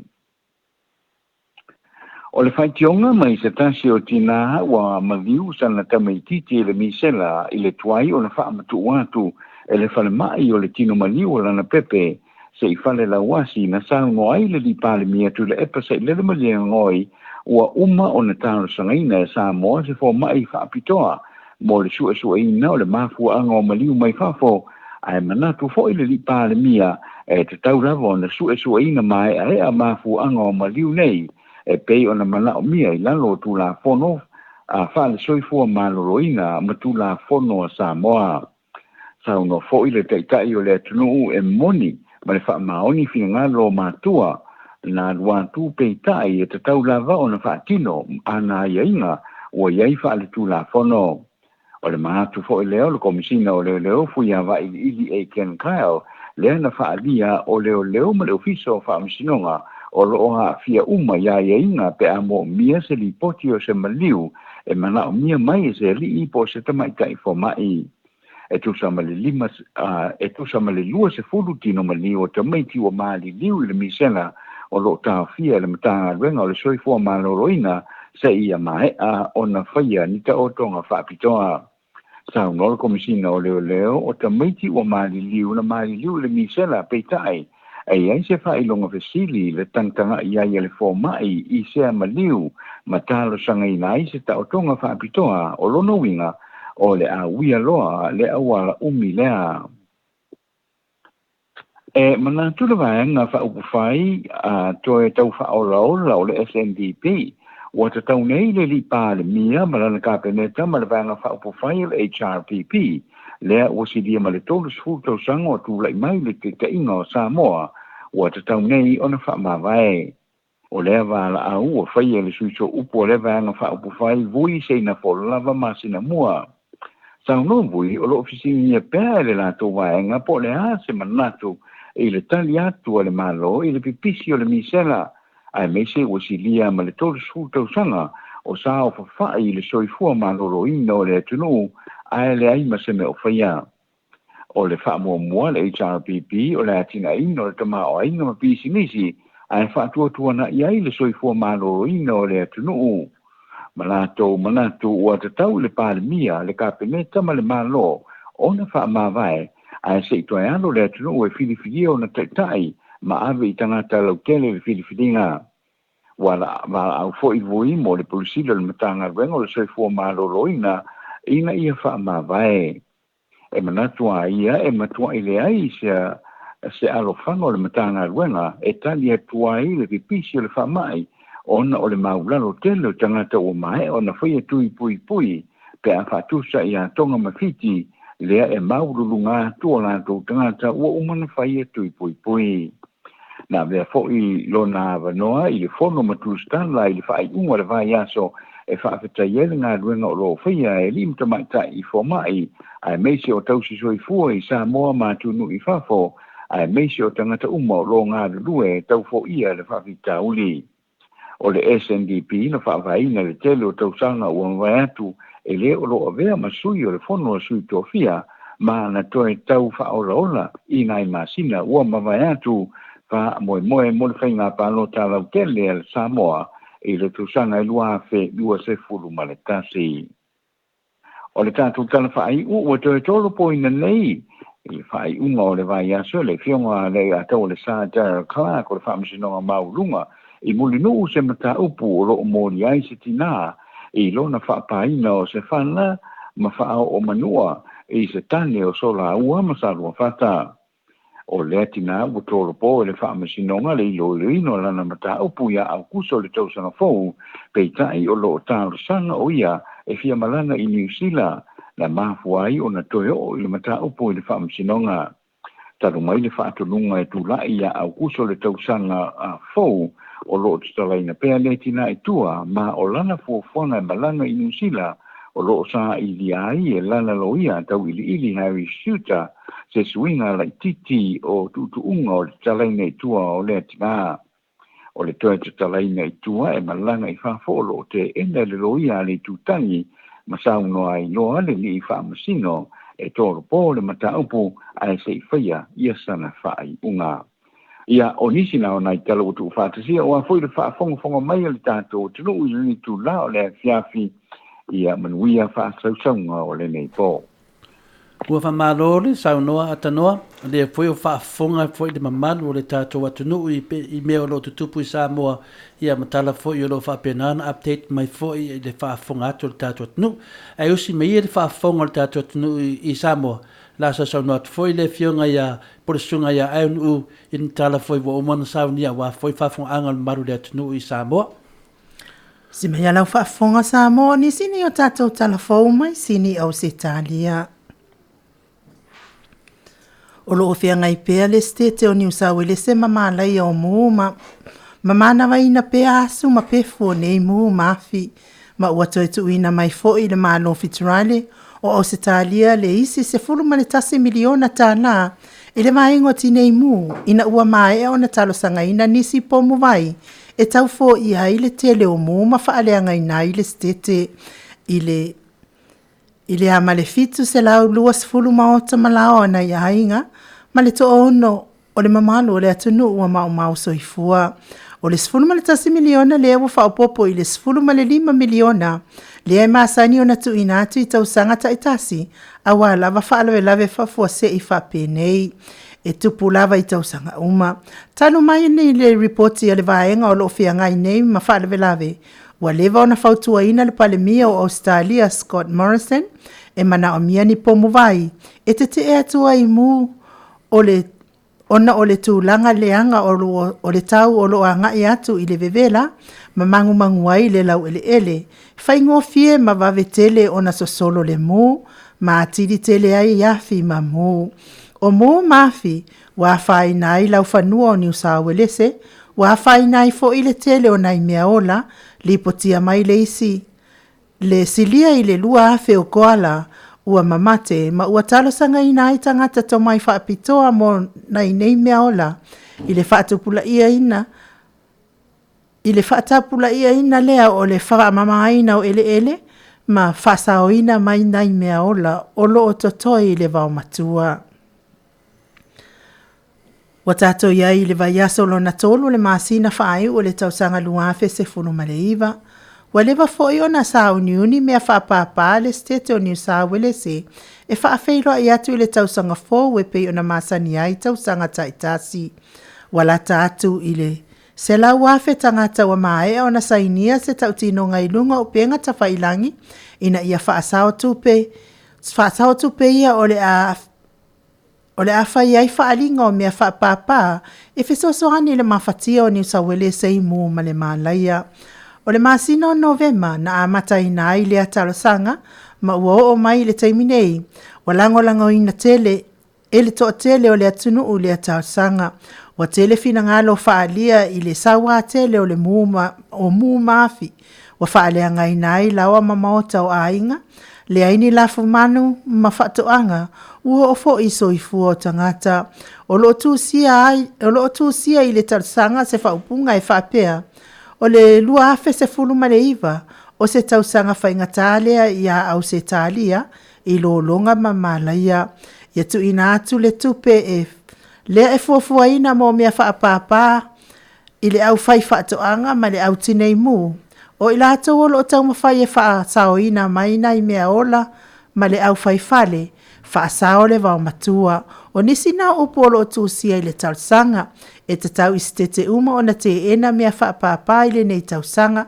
O le faitioga mai se tasi o tinā ua maliu sana tamaititi i le misela i le tuai ona fa'amatu'u atu e le falema'i o le tino maliu o lana pepe se'i fale lauasi na saunoa ai le Palemia Tuilaepa Sailele Malielegaoi ua uma ona talosagaina e Samoa se foma'i fa'apitoa mo le su'esu'eina o le mafua'aga o maliu mai fafo, ae manatu fo'i le Palemia e tatau lava ona su'esu'eina mae'ae'a mafua'aga o maliu nei e pei ona mana'omia i lalo o Tulafono a fa'alesoifua maloloina ma Tulafono a Samoa. Saunoa fo'i le Ta'ita'i o le atunuu e moni ma le fa'amaoni finagalo o matua na alu atu, peita'i e tatau lava ona fa'atino ana aiaiga ua iai fa'aletulafono. O le manatu fo'i lea o le Komisina o Leoleo Fuiava'iili'ili A Ken Kyle, lea na fa'alia o leoleo ma le Ofisa o Fa'amasinoga o lo'o a'afia uma iā aiaiga pe a mo'omia se lipoti o se maliu e mana'omia mai e se ali'i po o se tamaita'i foma'i. E tusa ma le lima e tusa ma le 20 tino maliu o tamaiti ua maliliu i le misela o lo'o taofia e le Matagaluega o le Soifua Maloloina seia mae'a ona faia ni ta'otoga fa'apitoa. Saunoa le Komisina o Leoleo o tamaiti ua maliliu na maliliu i le misela, peita'i e iai se fa'ailoga fesili le tagataga'i ai a le foma'i i sea maliu ma talosagaina ai se ta'otoga fa'apitoa. O lona uiga o le auia loa le auala umi lea. E manatu le Vaega Faaupufai a toe tau faaolaola o le SNDP ua tatau nei le alii Palemia ma lana Kapeneta ma le Vaega Faaupufai o le HRPP, lea ua silia ma le 30 tausaga o tula'i mai le taita'iga o Samoa, ua tatau nei ona fa'amavae. O lea valaau ua faia e le sui so'upu o lea Vaega Faaupufai Vui Seinafo lava masina mua. Saunoa Vui o lo'o fesiligia pea e le latou vaega po o le a se manatu i le tali atu a le Malo i le pipisi o le misela, aemaise ua silia ma le 30 tausaga o sa o fafa'i i le soifua maloloina o le atunuu ae leai ma se mea o faia. O le fa'amuamua a le HRPP o le atinaeina o le tamaoaiga ma pisinisi ae fa'atuatuana'i ai le soifua maloloina o le atunuu, ma latou manatu ua tatau i le Palemia, le Kapeneta ma le Malo ona fa'amavae ae se'i toe alo le atunuu e filifilia ona ta'ita'i ma ave i tagata lautele le filifiliga. Ua valaau fo'i Vui mo le Pule Sili o le Matagaluega o le Soifua Maloloina ina ia fa'amavae. E manatu a ia e matua'i leai se alofaga o le Matagaluega e tali atu ai le pipisi o le fa'ama'i ona o le maulalo tele o tagata ua mae'a ona faia tui puipui pe a fa'atusa iā Toga ma Fiti, lea e maualuluga atu o latou tagata ua uma ona faia tui puipui. Na avea fo'i lona avanoa i le fono ma Tusitala i le fa'ai'uga o le vaiaso e fa'afetaia ai le galuega o loo faia e alii ma tamaitai foma'i aemaise o tausi soifua i Samoa ma atunuu i fafo aemaise o tagata uma o loo galulue taufo'ia le fa'afitauli. O le SNDP na fa'avaeina i le tele o tausaga ua mavae atu e lē o loo avea ma sui o le Fono a Sui Tofia ma na toe tau fa'aolaola i nai masina ua mavae atu fa'amoemoe mo le faiga palota lautele a le Samoa i le tausaga e 2021. O le tatou tala fa'ai'u ua toe tolopoina nei I le faaiuga o le vaiaso, le Afioga a le Aiataualesa Darrell Clarke o le Faamasinoga Maualuga i Mulinuu se mataupu o loo moli ai se tinā i lona faapaina o se fana ma faaoo manua i se tane o Solaua ma Saluafata. O lea tinā ua tolopo e le Faamasinoga le iloiloina o lana mataupu ia Aukuso o le tausaga fou, peitai o loo talosaga o ia e fia malaga i Niu Sila, na mafua ai ona toe oo i le mataupu i le Faamasinoga. Talu mai le faatonuga e tulai ia Aukuso le tausaga fou, o loo tatalaina pea lea tinā i tua, ma o lana fuafuaga e malaga i Niu Sila o loo sailia ai e lana loia tauiliili Harry Shooter se suiga laititi o tuutuuga o le tatalaina i tua o lea tinā. O le toe tatalaina i tua e malaga i fafo o loo teena e le loia a le itutagi, ma saunoa ai loa le alii faamasino e tolopo le mataupu ae se i faia ia sana faaiuga. Ia, o nisi na o nai tala ua tuufaatasia aua foi le faafogafoga mai a le tatou atunuu i lenei itulā o le afiafi. Ia manuia faasausauga o lenei po. Ua faamalo le saunoa atanoa, lea foi o faafofoga foi le mamalu o le tatou atunuu i, i mea o lo o tutupu i Samoa, ia ma tala foi o lo o faapena ona update mai foi i le faafofoga atu o le tatou atunuu. Ae usi mai ia le faafofoga o le tatou atunuu i, i Samoa, la sausaunoa atu foi le Afioga ia po le Susuga ia Aunuu i ni tala foi ua uma ona saunia aua foi faafofogaaga o le mamalu o le atunuu i Samoa. Si mea lau faafofoga Samoa, o nisi nei o tatou tala fou mai Sini Ausetalia. O loo feagai pea le Setete o Niu Sauelese ma malaia o mu ma manavaina pea asu ma pefu o nei mu ma afi, ma ua toe tuuina mai foi le Malo Fiterale o Ausetalia le isi $11 miliona tālā i le vaega o tinei mu, ina ua maea ona talosagaina nisi pomu vai e taufoia ai le tele o mu ma faaleagaina ai le Setete. I le a ma le 720 maota malaoa nai aiga ma le 60 o le mamalu o le atunuu ua maumau soifua. O le $11 miliona lea ua faaopoopo i le $15 miliona lea e masani ona tuuina atu i tausaga taitasi aua lava faalavelave faafuasei faapenei e tupu lava i tausaga uma. Talu mai nei le ripoti a le vaega o loo feagai nei ma faalavelave, ua leva ona fautuaina le Palemia o Ausetalia Scott Morrison e manaomia ni pomu vai e tetee atu ai mu o le ona o le tulaga leaga o le tau o loo agai atu i le vevela ma magumagu ai le laueleele, faigofie ma vave tele ona sosolo le mu ma atili tele ai afi ma mu. O mu ma afi ua afaina ai laufanua o Niu Sauelese, ua afaina ai foi le tele o nai mea ola. Lipotia mai le isi le silia i le 2,000 o koala ua mamate, ma ua talosagaina ai tagata tomai faapitoa mo nai nei mea ola i le faatupulaia i le faatapulaiaina lea o le faamamaina o eleele ma faasaoina mai nai mea ola o loo totoe i le vaomatua. Ua tatou i ai i le vaiaso lona tolu o le masina faaiu o le tausaga 2019. Ua leva foi ona sauniuni mea faapāpā le Setete o Niu Sauelese e faafeiloai atu i le tausaga fou e pei ona masani ai tausaga taitasi. Ua lata atu i le 100,000 tagata ua maea ona sainia se tautinoga i luga o upega tafailagi ina ia faasao tupe, faasao tupe ia o le a fai ai faaaliga o mea faapāpā e fesoasoani i le mafatia o Niu Sauelese i mu ma le malaia. O le masina o Novema na amataina ai lea talosaga, ma ua oo mai i le taimi nei ua lagolagoina tele e le toatele o le atunuu lea talosaga. Ua tele finagalo faaalia i le sauā tele o le mu ma, o mu ma afi ua faaleagaina ai laoa ma maota o aiga, leai ni lafumanu ma faatoaga, ua oo foi i soifua o tagata. O loo tusia ai, o loo tusia i le talosaga se faaupuga e faapea: o le 2019 o se tausaga faigata lea ia Ausetalia i lologa ma malaia. Ia tuuina atu le tupe e lea e fuafuaina mo mea faapāpā i le aufai faatoaga ma le au tinei mu, o i latou o loo taumafai e faasaoina mai nai mea ola ma le aufaifale. Faasao le vaomatua. O nisi na o upu o lo o tusia i le talosaga, e tatau i setete uma ona teena mea faapāpā i lenei tausaga,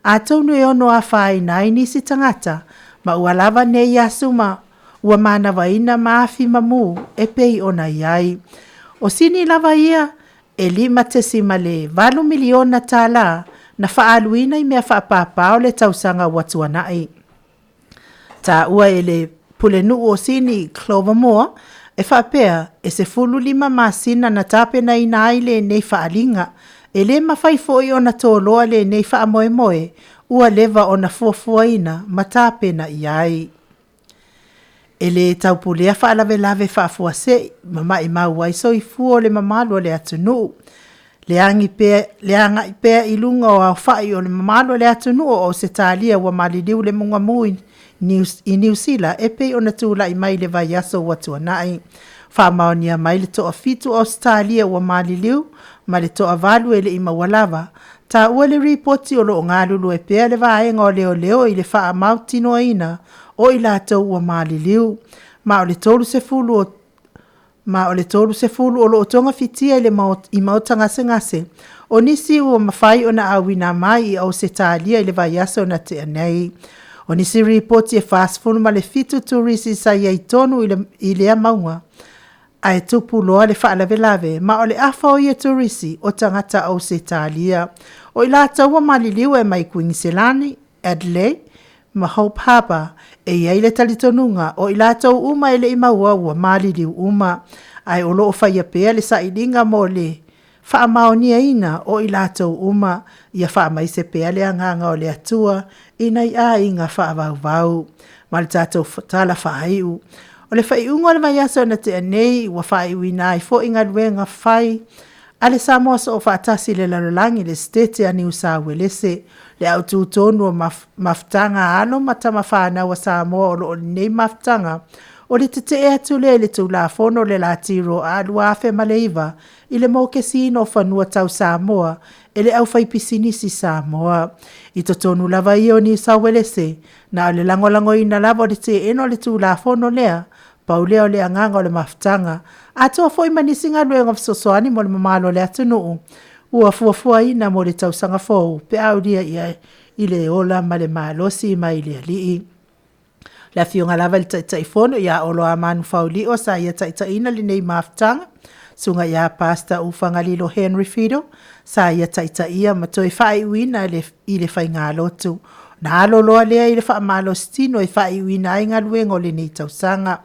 atonu e ono afaina ai nisi tagata, ma ua lava nei aso ma ua manavaina ma afi mamu e pei ona i ai. O sini lava ia e $5.8 miliona tālā na faaaluina i mea faapāpā o le tausaga ua tuanai. Taua e le Pulenuu o Sini Clover Moore e faapea e 15 masina na tapenaina ai lenei faaaliga, e le mafai foi ona toloa lenei faamoemoe ua leva ona fuafuaina ma tapena i ai. E le taupulea faalavelave faafuasei ma maimau ai soifua o le mamalu o le atunuu. Le agi pea, le agai pea i luga o aofai o le mamalu o le atunuu o Ausetalia ua maliliu i le mugamu i Niu Sila e pei ona tulai mai i le vaiaso ua tuanai. Faamaonia mai le toafitu o Ausetalia ua maliliu ma le toavalu e le i maua lava. Taua le ripoti o lo o galulue pea le vaega o leoleo i le faamautinoaina o i latou ua maliliu. Ma o le 30 o ma o le 30 o lo o togafitia i le i maota gasegase, o nisi ua mafai ona auina mai i Ausetalia i le vaiaso na tea nei. O nisi ripoti e 47 turisi sa i ai tonu i, le, i lea mauga, ae tupu loa le faalavelave, ma o le afa o ia turisi o tagata Ausetalia. O i latou ua maliliu e mai Kuiniselani, Adelaide ma Hope Harbour, e i ai le talitonuga o i latou uma e le i maua ua maliliu uma, ae o lo o faia pea le sailiga mo le faamaoniaina o i latou uma, ia faamaise pea le agaga o le Atua i nai aiga faavauvau. Ma le tatou tala faaiu. O le faaiuga o le vaiaso na tea nei ua faaiuina ai foi galuega fai a le Samoa Soofaatasi i le Lalolagi, le Setete a Niu Sauelese, le autu tonu o mafutaga a alo ma tama fanau a Samoa o lo o lenei mafutaga o le tetee atu lea i le Tulafono o le Latiro a 2009 i le mokesiina o fanua tau Samoa e le aufaipisinisi Samoa. I totonu lava ia o Niu Sauelese, na o le lagolagoina lava o le teena o le Tulafono lea, pau lea o le agaga o le mafutaga, atoa foi ma nisi galuega fesoasoani mo le mamalu o le atunuu ua fuafuaina mo le tausaga fou pe a aulia ia i le ola ma le malosi mai le Alii. Le afioga lava i le Taitaifono ia Oloamanu Faulio sa ia taitaiina lenei mafutaga, susuga ia Pastor Ufagalilo Henry Fido sa ia taitaia ma toe faaiuina i le faigalotu. Na alo loa lea i le faamalositino e faaiuina ai galuega o lenei tausaga.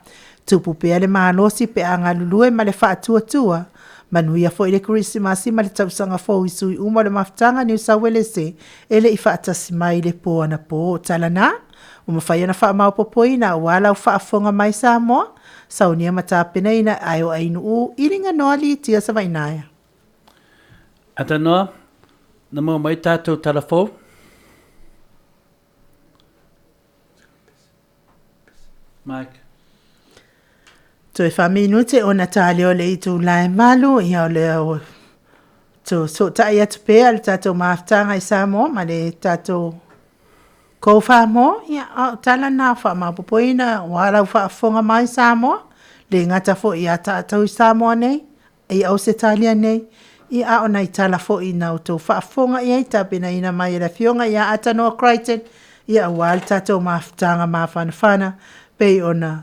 Tupu pea le malosi pe a galulue ma le faatuatua. Manuia foi le Kerisimasi ma le tausaga fou i sui uma o le mafutaga Niu Sauelese e le i faatasi mai i le po anapo. Tala na, ua mafai ona faamaopoopoina aua lau faafofoga mai Samoa, saunia ma tapenaina ae o Ainuu i Liganoa Litia Savainaea. Atanoa, na maua mai tatou tala fou. Mike. Toe faaminute ona ta lea o le itula e 8, ia o lea o to sootai atu pea le tatou mafutaga i Samoa ma le tatou kou Samoa, ia a o tala na faamaopoopoina aua lau faafofoga mai Samoa, le gata foi ia tatou i Samoa nei, i Ausetalia nei, ia a o nai tala foi na outou faafofoga i ai tapenaina mai e le afioga ia Atanoa Crichton, ia aua le tatou mafutaga mafanafana pei ona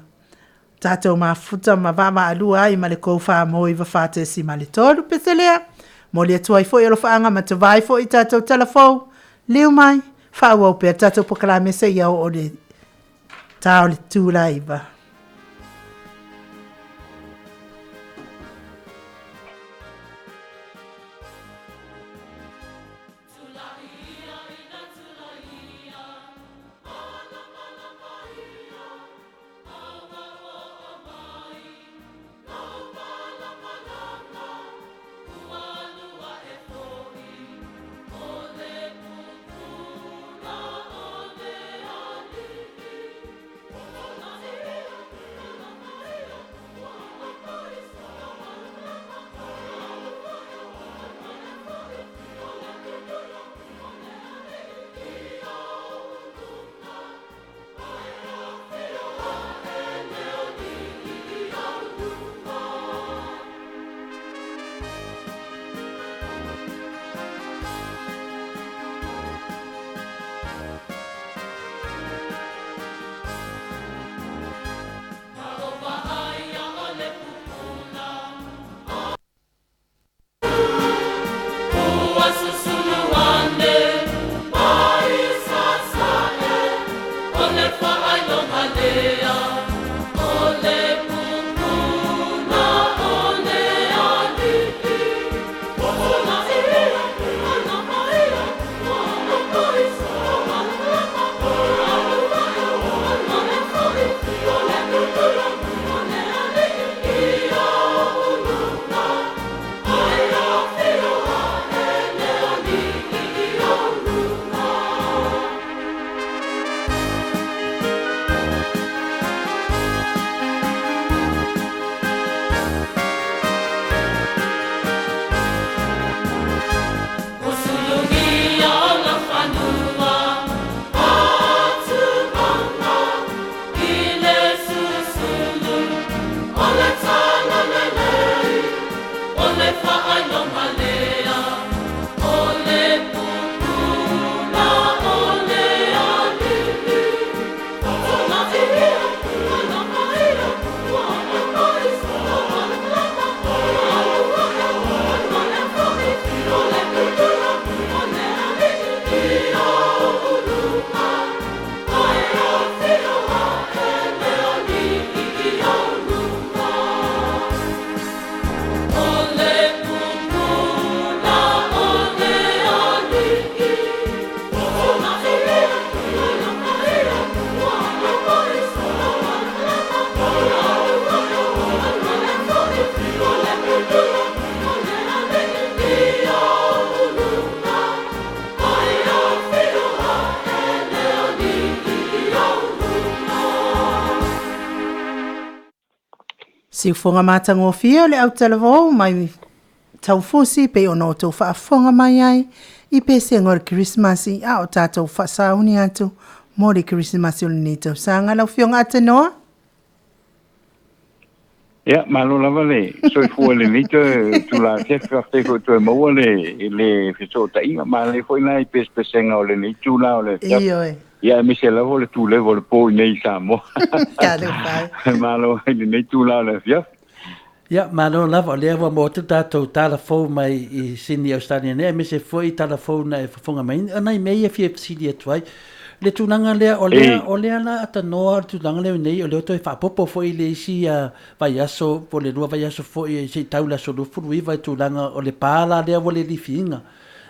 tatou mafuta ma vaavaalua ai ma le kou 494.3 pese lea. Momoli atu ai foi alofaaga ma tavae foi i tatou tala fou, liu mai, faaauau pea tatou polokalame seia oo i le ta o le itula e 9. Siufoga matagofie o le autalavou mai taufusi pei ona outou faafofoga mai ai i pesega o le Kerisimasi a o tatou faasauni atu mo le Kerisimasi o lenei tausaga. Lau Afioga Atanoa. Ia, malo lava le soifua i lenei toe tula afiafi, faafetai foi toe maua le le fesootaiga, manaia foi nai pesepesega o lenei tula o le afiafi. Ioe. Ia, aemaise lava o le tuleva o le po i nei i Samoa. Talofa e. Malo ai lenei tula o le afiafi. Ia, malo lava, o lea ua maua atu le tatou tala fou mai i Sydney, Ausetalia nei, aemaise foi tala fou na e fofoga mai ai. O nai mea ia e fia fesili atu ai, le tulaga lea, o lea, o lea la atanoa le tulaga lea nei, o lea ua toe faaopoopo foi i le isi vaiaso po o le lua vaiaso foi se i tau i le aso 29 i tulaga o le pa la lea ua le lifiina.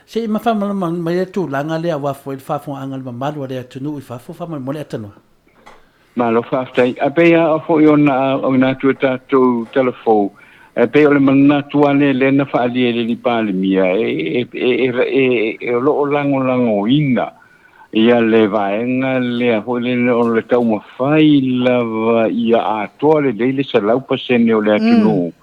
Se i faamalamalama mai le tulaga lea aua foi le faafofogaaga a le mamalu o le atunuu i fafo faamolemole atanoa. Malo faafetai. Ae pei lava foi ona auina atu e tatou tala fou, e pei o le manatu lava lea lea na faaalia e le Alii Palemia, e, e, e, e, o lo o lagolagoina ia le vaega lea foi lele o le taumafai lava ia atoa lelei le 100% o le atunuu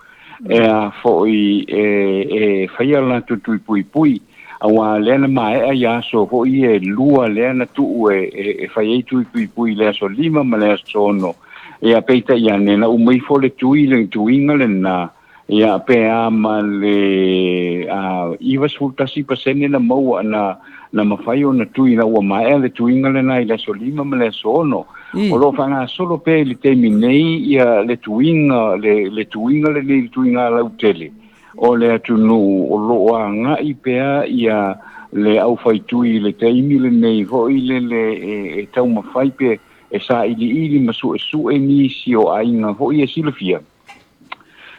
e a foi e, e faia latou tui puipui auā lea na maea ia aso foi e lua lea na tuu e, e, e fai ai tui puipui i le aso 5 ma le aso 6. Ia peitai ane na uma ifo le tui le tuiga lena ia pe a ma le a 91% na maua na na mafai ona tui ina ua maea le tuiga lena i le aso 5 ma le aso 6. O lo o faagasolo pea i le taimi nei ia le tuiga le, le tuiga lenei le tuiga lautele o le atunuu o lo o agai pea ia le aufaitui i le taimi lenei foi lele e, e taumafai pe e sailiili ma suesue nisi o aiga foi e silafia.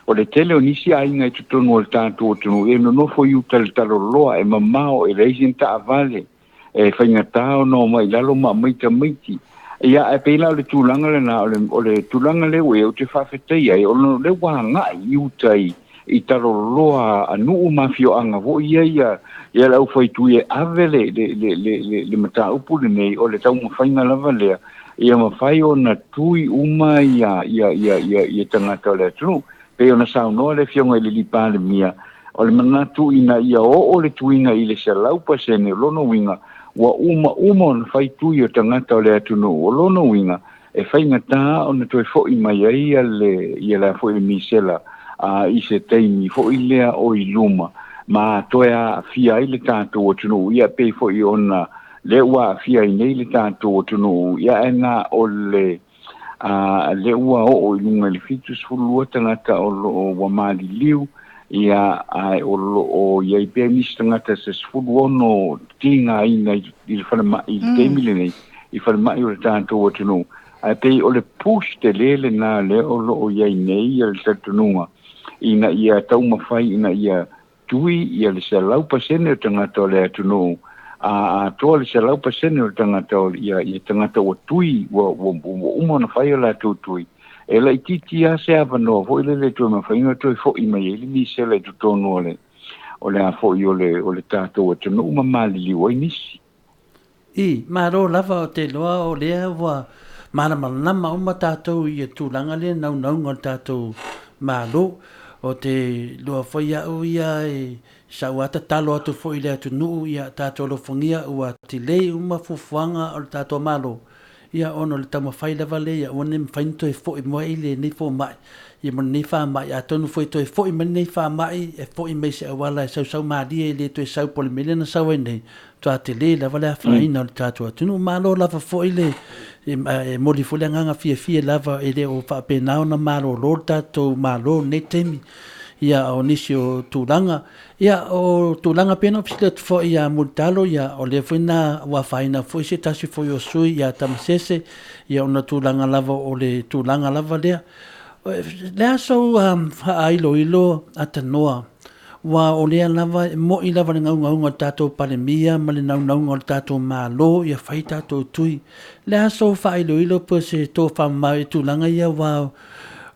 O le tele o nisi aiga i totonu o le tatou atunuu e nonofo i uta i le taloloa e mamao e leai sina taavale e faigata ona omai i lalo ma aumai tamaiti. Ia, ae pei la o le tulaga lena, o le, o le tulaga lea ua i ai, ou te faafetai ai, ona o lea ua agai i uta i, i taloloa a nuu ma afioaga foi ia ia, ia le aufaitui e ave le, le, le, le, le, le mataupu lenei, o le taumafaiga lava lea, ia mafai ona tui uma ia, ia, ia, ia, ia tagata o le atunuu. Pei ona saunoa le Afioga i le Alii Palemia, o le manatu ina ia oo le tuiga i le 100%, o lona uiga, ua uma uma ona fai tui o tagata o le atunuu. O lona uiga, e faigata ona toe foi mai ai ia le, ia le a foi le misela a, i se taimi foi lea o i luma, ma toe aafia ai le tatou atunuu. Ia pei foi ona lea ua aafia ai nei le tatou atunuu, ia ae na o le a lea ua oo i luga i le 72 tagata o lo o ua maliliu, ia ae o lo o i ai pea nisi tagata se 16 tigaina i le falemai i le taimi lenei i falemai o le tatou atunuu. Ae pei o le push tele lenā lea o loo i ai nei ia le talitonuga ina ia taumafai ina ia tui ia le 100% o tagata o le atunuu, a atoa le 100% o le tagata o ia ia tagata ua tui ua uma ona fai o latou tui. E laitiiti lava se avanoa foi lele toe mafai ona toe fo'i mai ai le misela i totonu o le a foi o le tatou atunuu ma maliliu ai nisi. I, malo lava o te loa o lea ua malamalama uma tatou i tulaga lea naunauga o le tatou Malo. O te loa foi au ia e sau a tatalo atu foi i le atunuu ia tatou alofagia ua tilei uma fuafuaga o le tatou Malo. Ia ona o le taumafai lava lea ia aua ne i mafai ona toe fo'i mai lenei fomai ia ma lenei faamai. Atonu foi e toe fo'i mai lenei faamai, e fo'i mai i se auala e sausau malie e le toe sau po o le mea lea na sau ai nei, matua tele lava le afaina o le tatou atunuu. Malo lava foi le e momoli foi le agaga fiafia lava e le o faapena ona malolo le tatou Malo i lenei taimi. Ia o nisi o tulaga, ia o tulaga pei ona ou fesili atu foi ia Mulitalo, ia o lea foi na ua afaina foi se tasi foi o sui ia Tamasese, ia ona tulaga lava o le tulaga lava lea. O le a sou faailoilo atanoa, aua o lea lava e mo'i lava le gaugauga o le tatou Palemia ma le naunauga o le tatou Malo ia fai tatou tui. O le a sou faailoilo po o se tofamamao i tulaga ia, aua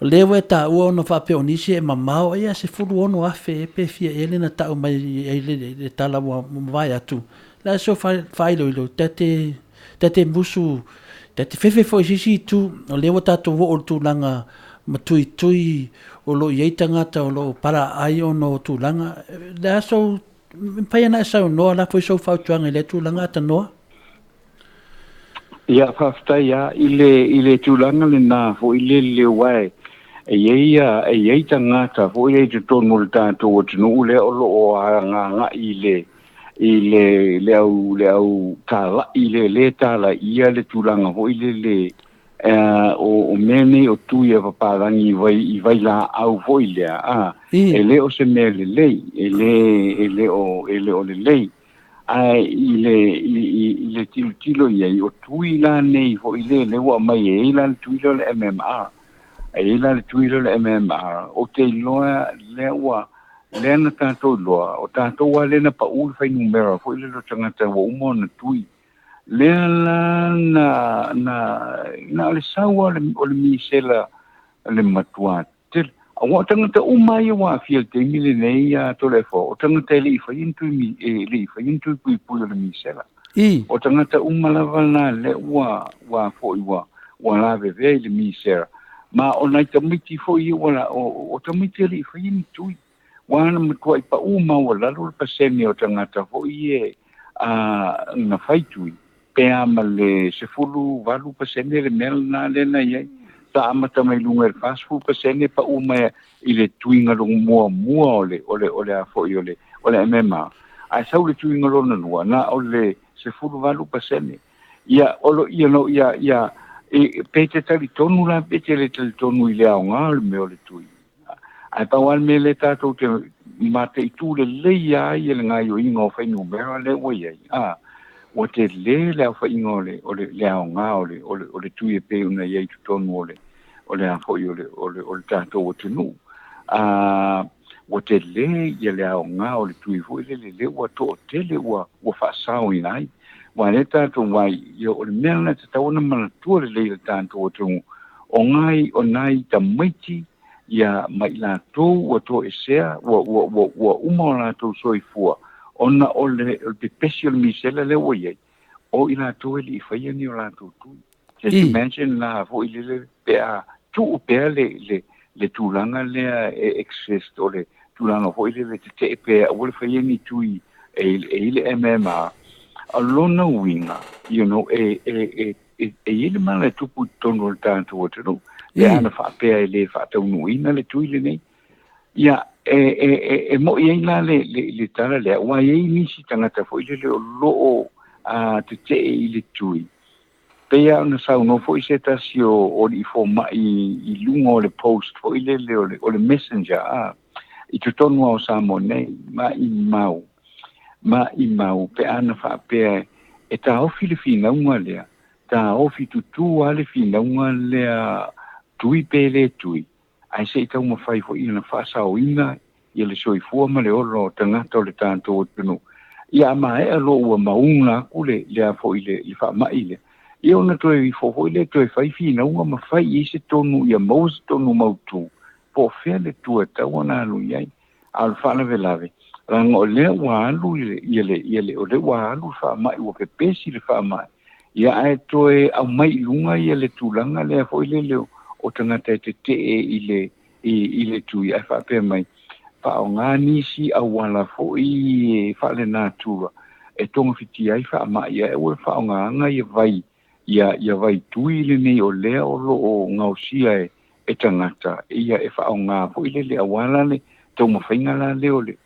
o lea ua e taua ona faapea o nisi e mamao, ia 16,000 ea pe fia ea lea na tau mai ai le tala ua mavae atu. O le a sou faailoilo, ta te musu, ta te fefe foi i se isi itu, o lea ua tatou oo i le tulaga matuitui o lo o i ai tagata o lo o palaaai ona o tulaga. O le a sou, mafai ona e saunoa la foi sou fautuaga i lea tulaga atanoa? Ia, faafetai lava i le tulaga lenā foi lele aua e i ai e i ai tagata foi lea i totonu o le tatou atunuu lea o lo o agaagai i le au tala'i le lē talaia le tulaga foi lele o mea nei o tui a papalagi i vailaau foi lea a e lē o se mea lelei, e lē o lelei. Ae i le tilotilo i ai o tui la nei foi le le ua aumai e ai la le tui lea o le MMR, e i ai la le tui lea o le MMR, ou te iloa lea ua lea na tatou iloa o tatou a lea na pa'u le fuainumera foi lele o tagata ua uma ona tui lea la na o le sau o le misela le matua tele aua o tagata uma ia ua aafia i le taimi lenei a Toleafoa, o tagata e le i faia ni tui, e le i faia ni tui puipui o le misela. O tagata uma lava la lea ua foi ua lavevea i le misela, ma o nai tamaiti foi ia ua o tamaiti e le i faia ni tui ua na matuai pa'u maualalo le pasene o tagata foi e a na fai tui pe a ma le 18% le mea lena lea na i ai sa amata mai luga i le 40% pa'u mai i le tuiga muamua o le a foi o le MMR, ae sau le tuiga lona lua na o le 18%. Ia o lo ia no ia ia e pe te talitonu la pe te le talitonu i le aoga o le mea o le tui, ae pau lava le mea lea tatou te mataitu lelei ai le gaoioiga o fuainumera lea ua i ai a ua tele le aofaiga o le aoga o le tui e pei ona i ai totonu o le a foi o le tatou atunuu. A ua tele ia le aoga o le tui foi lele lea ua to'atele ua faasaoina ai ua lea tatou ai ia o le mea lena e tatau ona manatua lelei le tatou atunuu o gai o nai tamaiti ia ma i latou ua toesea ua uma o latou soifua ona o le pepesi o le misela lea ua i ai o i latou e le i faia ni o latou tui. Just imagine la foi lele pe a tuu pea le tulaga lea e exist o le tulaga foi lele tetee pea aua le faia ni tui e i le MMR. O lona uiga e i le mala e tupu i totonu o le tatou atunuu pe ana faapea e lē faataunuuina le tui lenei. Ia e mo'i ai la le tala lea ua i ai nisi tagata foi lele o loo a tetee i le tui pei a ona saunoa foi se tasi o alii foma'i i luga o le post foi lele o le Messenger a i totonu a o Samoa nei. Ma i mau pe ana faapea e taofi le finauga lea. taofi tutū lava le finauga lea tui pe le tui, ae se i taumafai foi ona faasaoina ia le soifua ma le ola o tagata o le tatou atunuu. Ia a maea loa ua mauna atu le le a foi le le faamai lea, ia ona toe ifo foi lea toe fai finauga ma fai i ai se tonu ia maua se tonu mautu po o fea le tua e tatau ona alu i ai. A o le faalavelave, leaga o lea ua alu ia le, ia le, o lea ua alu le faamai, ua pepesi le faamai, ia ae toe aumai i luga ia le tulaga lea foi lele o tagata e tetee i le, i, i le tui, ae faapea mai, faaaoga nisi auala foi faalenatura e togafitia ai faamai, ae aua le faaaogaina ia vai, ia, ia vai tui lenei o lea o lo o gaosia e, e tagata, ia e faaaoga foi lele aua la le taumafaiga la lea o le,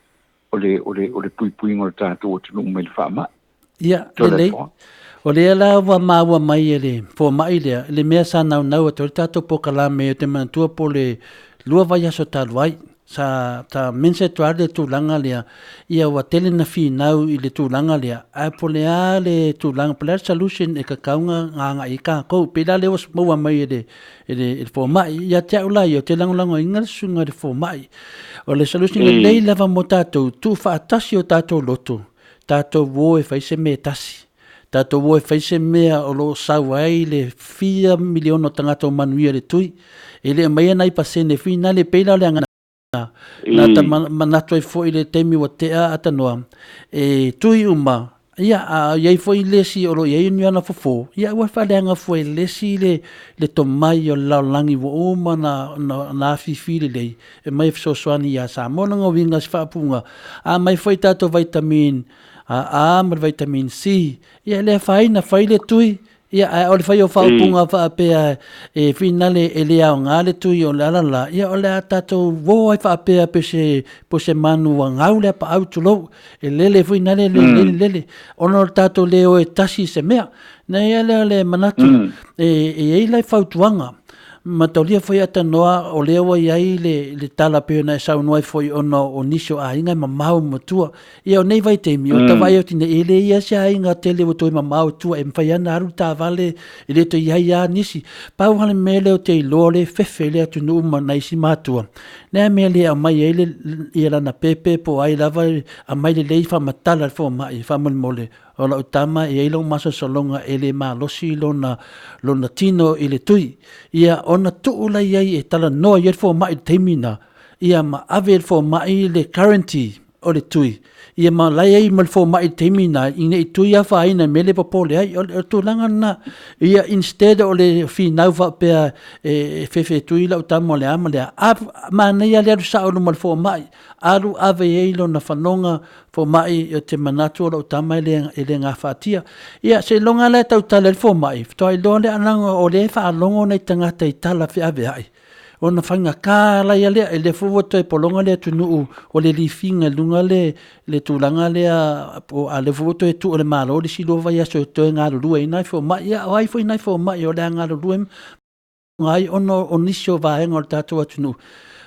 o le, o le, o le puipuiga o le tatou atunuu mai le faamai. Ia, lelei. O lea la ua maua mai e le fomai lea, le mea sa naunau atu ai le tatou polokalame ou te manatua po o le 2 vaiaso talu ai, sa sa mention atu lava le tulaga lea, ia ua tele na finau i le tulaga lea, ae po o le a le tulaga, po o le a le solution e tatau ona agai i ai tatou. E pei la lea ua maua mai e le e le e le fomai. Ia te au la ia, ou te lagolagoina le susuga i le fomai. O le solution lelei lava mo tatou, tuufaatasi o tatou loto, Tatou o e fai se mea e tasi. Tatou o e fai se mea o lo o sau ai le fia miliona o tagata o manuia i le tui. E le aumaia nai pasene finale e pei la o le agaga na ta manatu ai foi i le taimi ua tea atanoa, e tui uma, ia a i ai foi le isi o lo o i ai ni ana fofo, ia aua e faaleaga fua e le isi le tomai o le lalolagi ua uma ona afifi lelei e mai e fesoasoani ia Samoa. Lona uiga o se faaupuga, a aumai foi tatou vitamin A ma le vitamin C, ia e le afaina, fai le tui, ia ae o le fai o faaupuga faapea e finale e le aoga le tui o le ala la, ia o le a tatou o ai faapea pe se, po se manu ua gau le apaau tulou, e lele foi nale le lele lele, ona o le tatou le o e tasi i se mea. Na i ai lea o le manatu, e i ai la fautuaga, Mataulia foi atanoa o lea ua i ai le, le tala pei ona e saunoa ai foi ona o nisi o aiga e mamao ma tua. Ia o nei vaitaimi, o tavaai atu nei, e le ia se aiga tele ua toe mamao i tua e mafai lava ona alu le taavale, e le toe i ai lava nisi. Pau lava le mea lea ou te iloa o lea e fefe le atunuu ma nai isi matua, le a mea e le aumai ai le, ia lana pepe po o ai lava, aumai lelei faamatala le fomai faamolemole O lau tama e i ai lou masalosaloga e le malosi lona, lona tino i le tui. Ia, ona tuu la i ai e talanoa i ai le fomai i le taimi na, ia ma ave e le fomai le guarantee o le tui. Ia ma la i ai ma le fomai i le taimi na, i ne i tui afaina i mea le popole ai. O le tulaga lena. Ia, instead o le finau faapea e fefe tui lau tama o le a ma le a, a manaia le alu sao i luma o le fomai, alu ave i ai lona fanoga Fomai, ou te manatu o lou tama e le, e le gafatia. Ia, seiloga la e tautala ai le fomai, faatoa iloa lea leaga o lea e faalogo nai tagata i tala feaveai, ona faigata la ia lea, e le foi ua toe pologa le atunuu o le lifiga i luga le, le tulaga lea, po a lea foi ua toe tuu e le Malo le isi lua vaiaso e toe galulue ai nai fomai. Ia, o ai foi nai fomai o le a galulue ai ona o nisi o vaega o le tatou atunuu.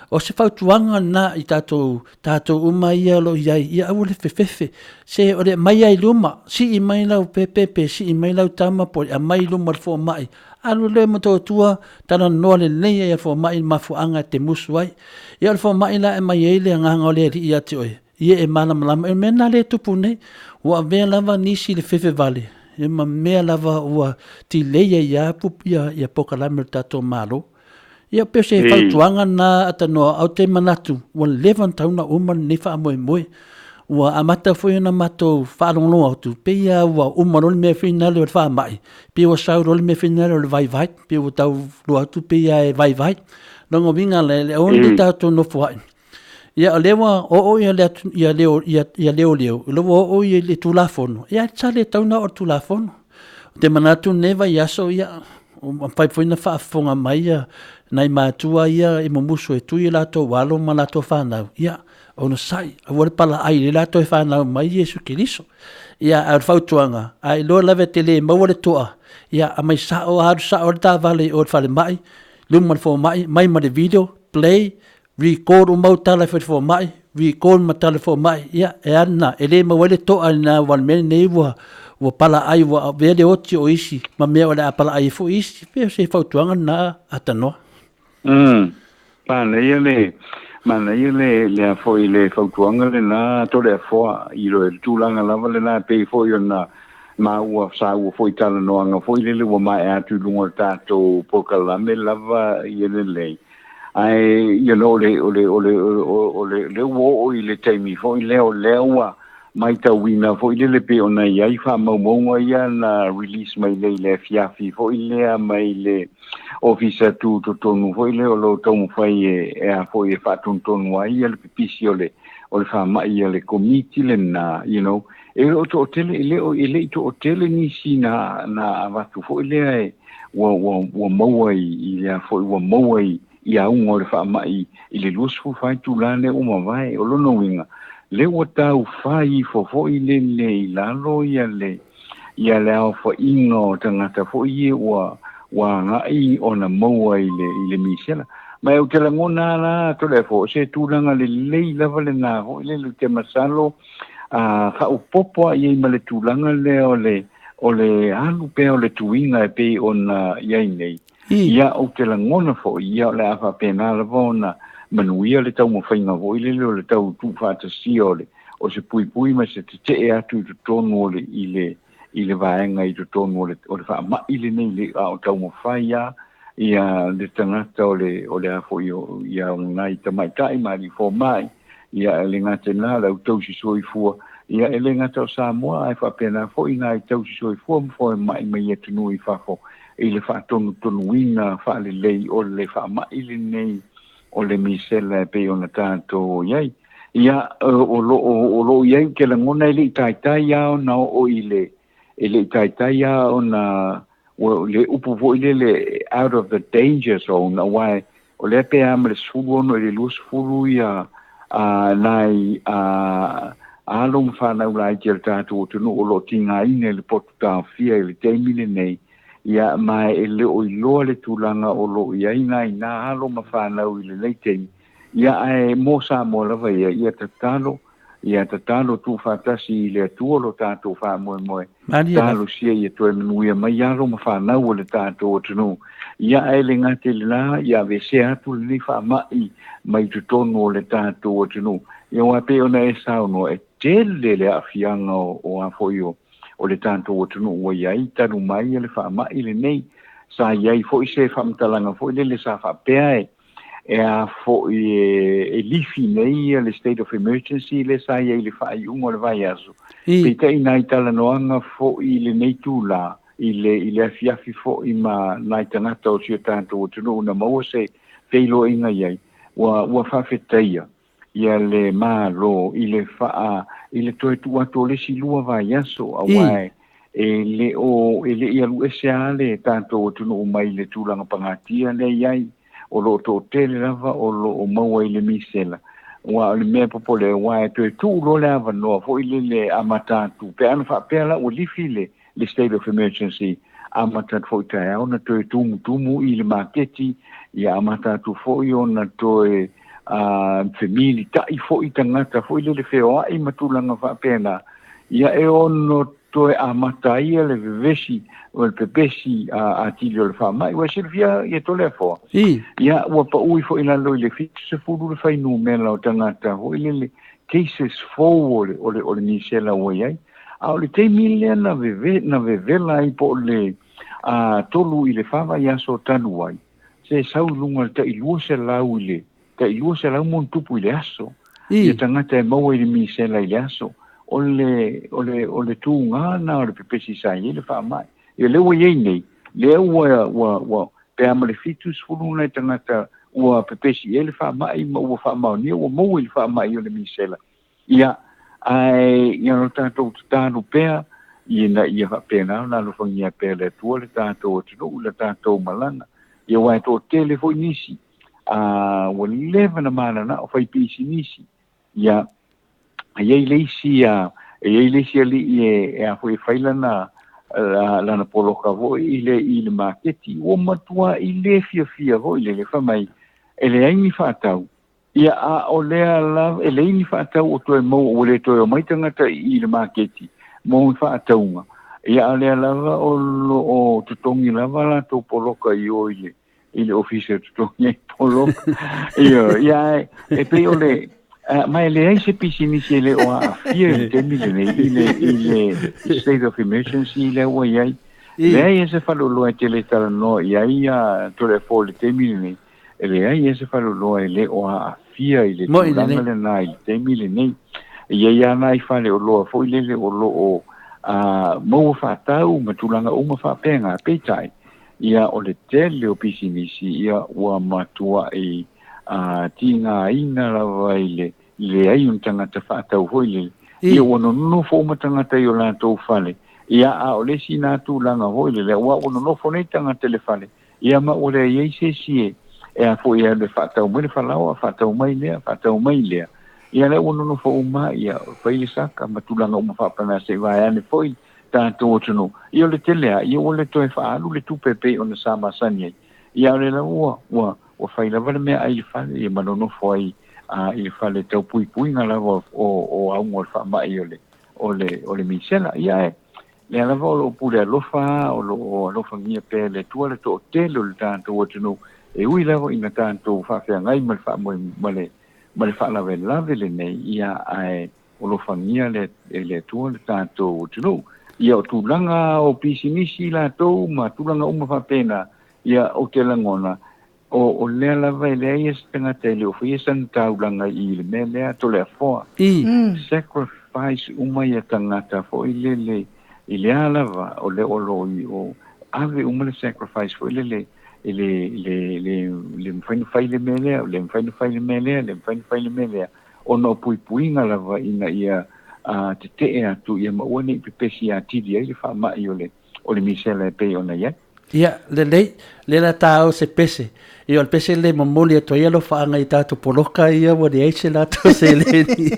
O se fautuaga lena i tatou, tatou uma ia o lo o i ai, ia aua le fefefe. Se o le aumai lava i luma, sii mai lau pepe pe sii mai lau tama po o le aumai i luma o le fomai, alu loa i Motootua, talanoa lelei ai e le fomai i le mafuaaga e te musu ai. Ia o le fomai la e aumai ai le agaga o le Alii ia te oe, ia e malamalama. O le mea lena lea e tupu nei, ua avea lava nisi i le fefe vale, ia ma mea lava ua delay ai lava ia polokalame o le tatou Malo. Ia pei o se fautuaga lena Atanoa, ou te manatu ua leva ona tatau ona uma lenei faamoemoe. Ua amata foi ona matou faalogologo atu, pei lava ua uma loa le mea finale o le faamai, pei ua sau loa le mea finale o le vaivai, pei ua tau iloa atu pei lava e vaivai. Lona uiga la, e le ono tatou nofoai. Ia o lea ua oo ia le atu, ia leo, ia, ia leoleo, o lea ua oo ia le Tulafono, ia sa le tatau ona oo i le Tulafono. Ou te manatu lenei vaiaso, ia, mafai foi ona faafofoga mai ia nai matua ia e mumusu e tui o latou alo ma latou fanau, ia, onosai, aua le palaai o lea o le a toe fanau mai Iesu Keriso. Ia, a o le fautuaga, a iloa lava e te le maua le toa, ia, aumai sao, alu sao le taavale i o i le falemai, luma o le fomai, mai ma le video, play, Record uma au tala e fai i le fomai, record ma tala i le fomai, ia e a lena, e le maua ai le to'a lena aua o le mea lenei ua ua palaai ua avea le oti o isi ma mea o le a palaai ai foi isi. Pe o se fautuaga lena a Tanoa. Manaia le manaia le le a foi le fautuaga lena Toleafoa i lo le tulaga lava lena pei foi ona maua saua foi talanoaga foi lele ua maea atu i luga o le tatou polokalame lava ia lelei. Ae you know o le o le o le o le le ua oo i le taimi foi lea o lea ua matauina foi lele pei ona i ai faamaumauga ia na release mai nei i le afiafi foi lea mai le ofisa tutotonu foi lea o lo o taumafai e a foi e faatonutonu ai le pipisi o le faamai a le komiti lena, you know, e le o toatele e le i toatele nisi na avatu foi lea e ua maua i le a foi ua maua i auga o le faamai i le 24 itula lea ua mavae. O lona uiga lea ua taufai ifo foi lele i lalo ia le aofaiga o tagata foi ia ua agai ona maua i le misela. Ma ou te lagona la Toleafoa se tulaga lelei lava lena foi lele ou te masalo faaopopo ai ma le tulaga lea o le alu pea o le tuiga e pei ona i ai nei. Ia ou te lagona foi ia o le a faapena lava ona manuia le taumafaiga foi lele o le tau tuufaatasia o se puipui ma se tetee atu i totonu o le i le vaega i totonu o le faamai lenei le a o taumafai a ia le tagata o le a foi ia nai tamaitai ma alii fomai ia e le gata i lena le au tausi soifua ia e le gata o Samoa ae faapena foi nai tausi soifua ma fomai mai atunuu i fafo i le faatonutonuina faalelei o le faamai lenei o le misela e pei ona tatou i ai. Ia o loo i ai ou te lagona e le i taitai a ona oo i le e le i taitai a ona le upu foi lele out of the danger zone, auā o lea pe a ma le 16 i le 20 ia nai alo ma fanau laiti a le tatou atunuu o loo tigaina i le potu taofia i le taimi lenei. Ia ma e le o iloa le tulaga o loo i ai nai nā alo ma fanau i lenei taimi. Ia ae mo Samoa lava ia ia tatalo tuufaatasi i le Atua lo tatou faamoemoe talosia ia toe manuia mai alo ma fanau o le tatou atunuu. Ia ae le gata i lena ia avesea atu lenei faamai mai totonu o le tatou atunuu. Ia aua pei ona e saunoa e tele le aafiaga o a foi o le tatou atunuu ua i ai talu mai le faamai lenei. Sa i ai foi se faamatalaga foi lele sa faapea e a foi e lifi nei le state of emergency le sa i ai le faaiuga o le vaiaso. Peitai nai talanoaga foi i lenei tula i le afiafi foi ma nai tagata o si o tatou atunuu na maua se feiloaiga i ai ua faafetaia ia le Malo i le i le toe tuu atu o le isi 2 vaiaso auā e le i alu ese a le tatou atunuu mai le tulaga pagatia lea i ai o loo toatele lava o loo maua i le misela. Ua o le mea popole auā e toe tuu loa le avanoa foi lele amata atu pe ana faapea la ua lifi le state of emergency amata atu foi taeao na toe tumutumu i le maketi ia amata atu foi ona toe femilitai foi tagata foi lele feoai ma tulaga faapena. Ia e ono toe amata ai le vevesi o le pepesi atili o le faamai ua silafia ia Toleafoa. Ia ua paui foi lalo i le 70 le fuainumera o tagata foi lele cases fou o le misela ua i ai. A o le taimi lea na vevela ai po o le 3 i le 4 vaiaso talu ai se sau i luga o le tai 200 i le tai 200 mo tupu i le aso. Ia tagata e maua i le misela i le aso o le tuga na o le pepesi sa i ai le faamai. Ia lea ua i ai nei lea ua pe a ma le 70 nai tagata ua pepesi i ai le faamai ma ua faamaonia ua maua i le faamai o le misela. Ia ae ia lo tatou tatalo pea ina ia faapena ona alofagia pea le Atua le tatou atunuu le tatou malaga. Ia aua e toatele foi nisi ua leva na mananao fai pisinisi. Ia e i ai le isi alii e a foi e fai lana poloka foi i le maketi ua matua i le fiafia foi lele fai mai e leai ni faatau. Ia a o lea lava e leai ni faatau o toe maua ua le toe omai tagata i le maketi mo ni faatauga. Ia a o lea lava o loo totogi lava latou poloka i o i le i le ofisa e totogi ai poloka. Ioe, ia ae e pei o le ma e leai se pisinisi e le o aafia i le taimi lenei i le i le state of emergency lea ua i ai. Leai e se faleoloa e tele talanoa i ai ia Toleafoa i le taimi lenei. E leai e se faleoloa e le o aafia i le tulaga lena i le taimi lenei. E i ai lava nai faleoloa foi lele o lo o maua faatau ma tulaga uma faapena, peitai, ia o le tele o pisinisi ia ua matuai tigaina lava i le leai o ni tagata faatau foi lele. Ia ua nonofo uma tagata i o latou fale, ia a o le isi na tulaga foi lele, aua ua nonofo nei tagata i le fale, ia ma ua leai ai se isi e e a foi e alu e faatau mai le falaoa, faatau mai lea, faatau mai lea. Ia lea ua nonofo uma, ia fai le saka ma tulaga uma faapena se i vaeane foi tatou atunuu. Ia o le tele lava, ia ua le toe faaalu le tupe e pei ona sa masani ai. Ia a o lea lava ua, ua, ua fai lava le meaai i le fale, ia ma nonofo ai i le fale tau puipuiga lava o, o auga o le faamai o le, o le, o le misela. Ia ae, lea lava o lo o pule alofa, o lo o alofagia pea e le Atua le toatele o le tatou atunuu, e ui lava ina tatou faafeagai ma le faamoe, ma le, ma le faalavelave lenei, ia ae alofagia le, e le Atua le tatou atunuu. Ia o tulaga o pisinisi latou ma tulaga uma faapena, ia ou te lagona, o, o lea lava e leai se tagata e le o faia sana taulaga i le mea lea Toleafoa. Sacrifice uma ia tagata foi lele i le a lava o lea o lo o ave uma le sacrifice foi lele i le le le le mafai ona fai le mea lea, le mafai ona fai le mea lea, le mafai ona fai le mea lea, ona o puipuiga lava ina ia tetee atu ia ma aua ne i pepesi atili ai le faamai o le o le misela e pei ona i ai. Ia, lelei, lea la tāo se pese. Ia, o le pese le momoli atu ai alofaaga i tatou poloka ia ua leai se latou seleni.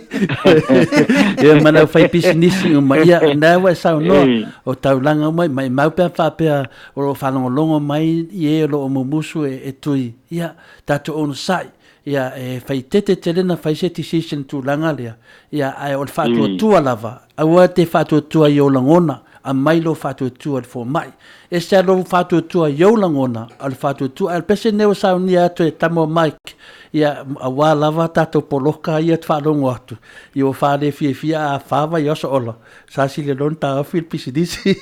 Ia, ma le aufai pisinisi uma. Ia, na ua e saunoa, o taulaga uma, maimau pe a faapea o lo o faalogologo mai i e o lo o mumusu e tui. Ia, tatou onosai. Ia, e fai tete tele na fai se decision tulaga lea. Ia, ae o le faatuatua lava, aua te faatuatua i ou lagona, aumai lou faatuatua i le fomai. E ese lava lou faatuatua i ou lagona, a o le faatuatua, ae o le pese lenei ua saunia atu e tama o Mike, ia, aua lava tatou poloka ia te faalogo atu, ia ua fale fiafia a fa vaiaso ola, sa sili loa ona taofi le pisinisi.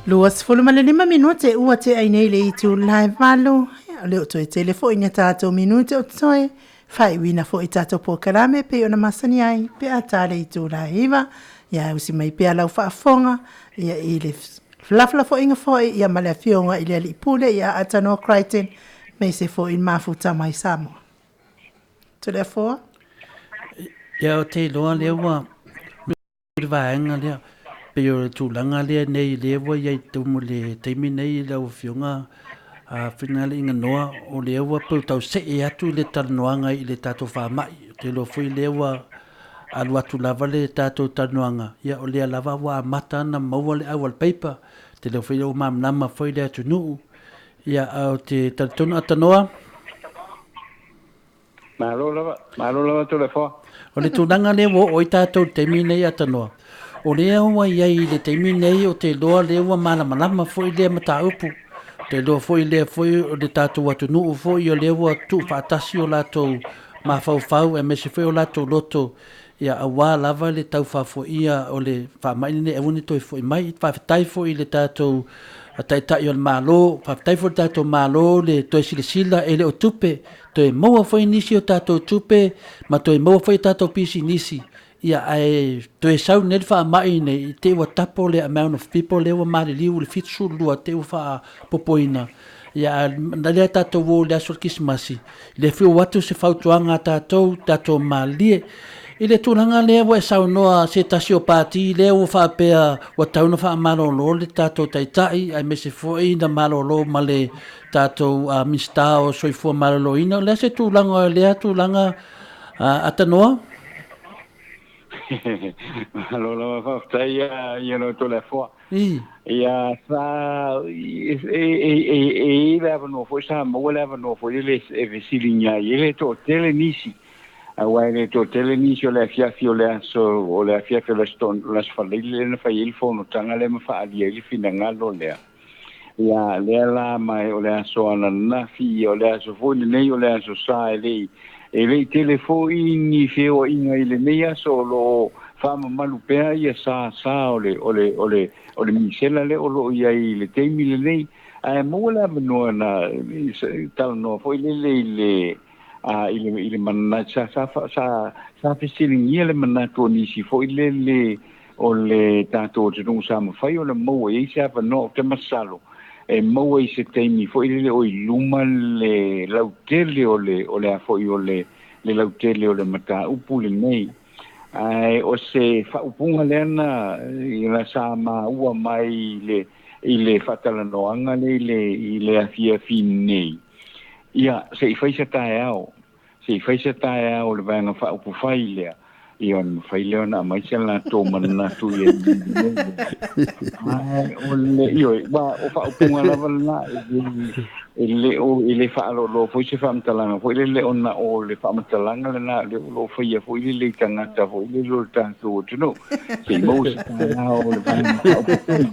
25 minute ua tea ai nei le itula e 8, o le o toe tele foi ni a tatou minute o totoe, faaiuina foi tatou polokalame pei ona masani ai pe a ta le itula e 9, ia e usi mai pea lau faafofoga ia i le felafolafoaiga foi ia ma le afioga i le Alii Pule ia Atanoa Crichton aemaise foi i le mafuta mai Samoa. Toleafoa. Ia o te iloa lea ua le vaega lea pei o le tulaga lea nei lea ua i ai tumu le taimi nei lau Afioga a Fegaleiga Noa o lea ua pei tau see atu le talanoaga i le tatou faamai. Ou te iloa foi lea ua alu atu lava le tatou talanoaga, ia o lea lava ua amata ona maua le au a le paipa. Ou te iloa foi ua malamalama foi le atunuu. Ia, ae ou te talitonu Atanoa. Malo lava, malo lava Toleafoa. O le tulaga lea ua oo ai tatou i le taimi lenei Atanoa, o lea ua i ai i le taimi lenei, ou te iloa lea ua malamalama foi lea mataupu. Ou te iloa foi lea foi o le tatou atunuu foi o lea ua tuufaatasi o latou mafaufau aemaise foi o latou loto ia aua lava le tau faafoia o le faamai lenei aua ne i toe foi mai. Faafetai foi i le tatou Taitai o le Malo, faafetai foi i le tatou Malo le toe silasila e le o tupe, toe maua foi nisi o tatou tupe ma toe maua foi tatou pisinisi, ia ae toe sau nei le faamai nei i te i ua tapo le amount of people lea ua maliliu i le 72 te i ua faapopoina. Ia a na lea tatou o i le aso o le Kerisimasi, le fiu atu se fautuaga a tatou, tatou malilie. I le tulaga lea ua e saunoa se tasi o pati lea ua faapea ua tatau ona faamalolo le tatou Taitai aemaise foi na malolo ma le tatou Minisita o Soifua Maloloina. O le a se tulaga o lea tulaga Atanoa? Malo lava faafetai ia lo Toleafoa. Ia sa e e le avanoa foi sa maua le avanoa foi le e fesiligia ai e le toatele nisi. Aua e le toatele nisi o le afiafi o le aso o le afiafi o le aso le aso Faraile lea na fai ai le fonotaga lea ma faaalia ai le finagalo lea. Ia lea la ma o le aso ananafi o le aso foi lenei o le aso Sa e le i tele foi ni feoaiga i lenei aso o lo o faamamalu pea ia sa sa o le o le o le o le misela lea o lo o i ai i le taimi lenei. Ae maua le avanoa na talanoa foi lele i le a i le i le manatu sa sa sa sa fesiligia le manatu o nisi foi lele o le tatou atunuu sa mafai ona maua i ai se avanoa. Ou te masalo e maua i se taimi foi lele o i luma le lautele o le o le a foi o le le lautele o le mataupu lenei. Ae o se faaupuga lea na na sa maua mai i le i le faatalanoaga le i le i le afiafi nei. Ia se i fai se taeao, se i fai se taeao le vaega faaupufai lea, ia ona mafai lea ona aumai se latou manatu i ai o le ioe wa o faaupuga lava lena e le o e le faalolo foi se faamatalaga foi lele ona o le faamatalaga lena le o lo faia foi lele i tagata foi lele o le tatou atunuu se i maua se taeao o le vaega faaupufai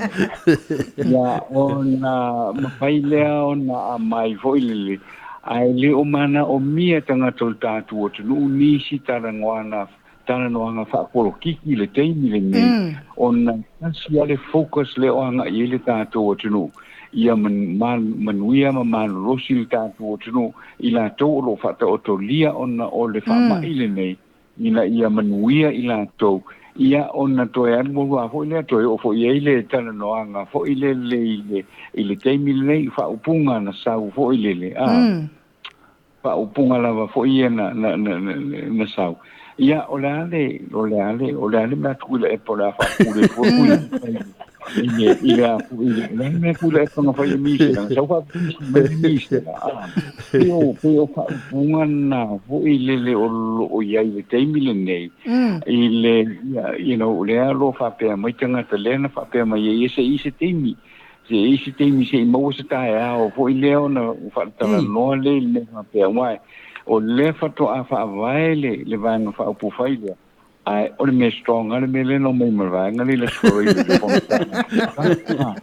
ia ona mafai lea ona aumai foi lele. Ae le o manaomia tagata o le tatou atunuu nisi talanoaga talanoaga faapolokiki i le taimi lenei ona tasi lava le focus lea o agai ai le tatou atunuu ia manuia ma malolosi le tatou atunuu i latou o lo o faataotolia ona o le faamai lenei ina ia manuia i latou ia ona toe alu alu foi lea toe oo foi i ai le talanoaga foi lele i le taimi lenei faaupuga na sau foi lele a faaupuga lava foi ia na na na na sau. Ia o le a le o le a le o le a le mea tuila e po le a faapule foi i le i le a i le le mea tuila e na fai e mise na sau faapule mai le mise a pe o faaupuga na foi lele o lo o i ai le taimi lenei i le you know le a lo faapea mai tagata lea na faapea mai ai e se i se taimi se i se taimi se i maua se taeao foi lea ona faatalanoa le i le mea faapea uae o lea faatoa faavae le le vaega faaupufai lea ae o le mea strong a le mea lea na omai ma le vaega lea i le Aso Faraile i le fonotaga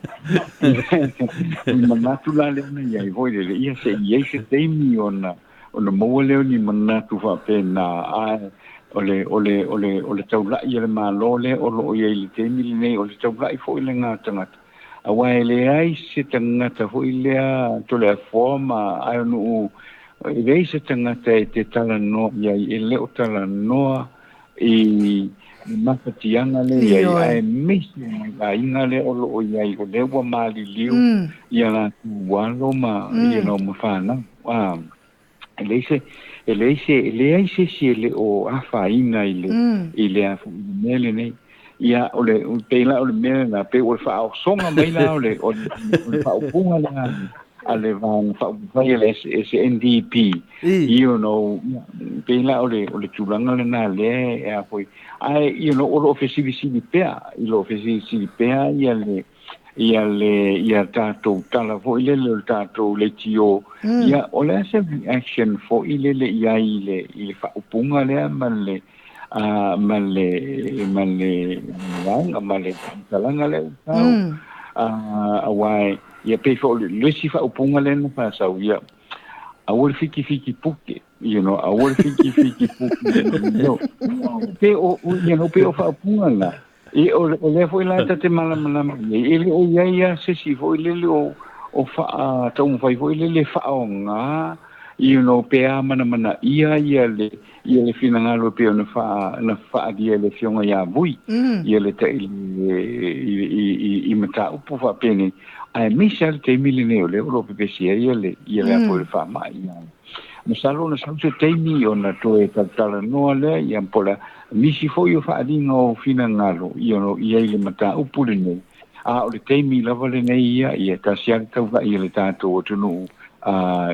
i manatu la lea na i ai foi lele ia se i ai se taimi ona ona maua lea o ni manatu faapena ae o le o le o le o le taulai a le Malo lea o lo o i ai i le taimi lenei o le taulai foi lena tagata. Auā e leai se tagata foi lea Toleafoa ma Aeonuu, e leai se tagata e te talanoa i ai, e le o talanoa i le mafatiaga lea i ai, aemaise mai aiga lea o lo o i ai, o lea ua maliliu ia latou alo ma, you know, ma fanau. E leai se, e leai se, e leai se isi e le o afaina i le, i le a foi, i le mea lenei. Ia, o le, pei la o le mea lena, pei o le faaosoga mai la o le, o le, o le faaupuga lea a le Vaega Faaupufai a le SNDP, you know, pei la o le, o le tulaga lena lea e a foi, ae, you know, o lo o fesilisili pea, i lo o fesilisili pea ia le, ia le ia tatou tala foi lele o le tatou leitio, ia o le a se reaction foi lele i ai i le i le faaupuga lea ma le a ma le ma le vaega ma le faamatalaga lea ua tau a auā ia pei foi o le isi faaupuga lea na faasau ia aua le fitifiti puke you know aua le fitifiti puke no pe o you know pe o faaupuga na E, o, o lea foi la ta te malamalama i ai, e le o i ai a se isi foi lele o, o faa, taumafai foi lele faaaoga, you know, pe a manamanaia ia le, ia le finagalo e pei ona faa, na faaalia e le Afioga ia Vui, ia le, i, i, i, i, i mataupu faapenei, aemaise lava le taimi lenei o lea o lo o pepesi ai ia le, ia le a foi le faamai. Masalo ona sau se taimi ona toe talatalanoa lea ia po o le a nisi foi o faaaliga o finagalo you know, i ai le mataupu lenei, a o le taimi lava lenei ia, ia tasi lava le taula'i a le tatou atunuu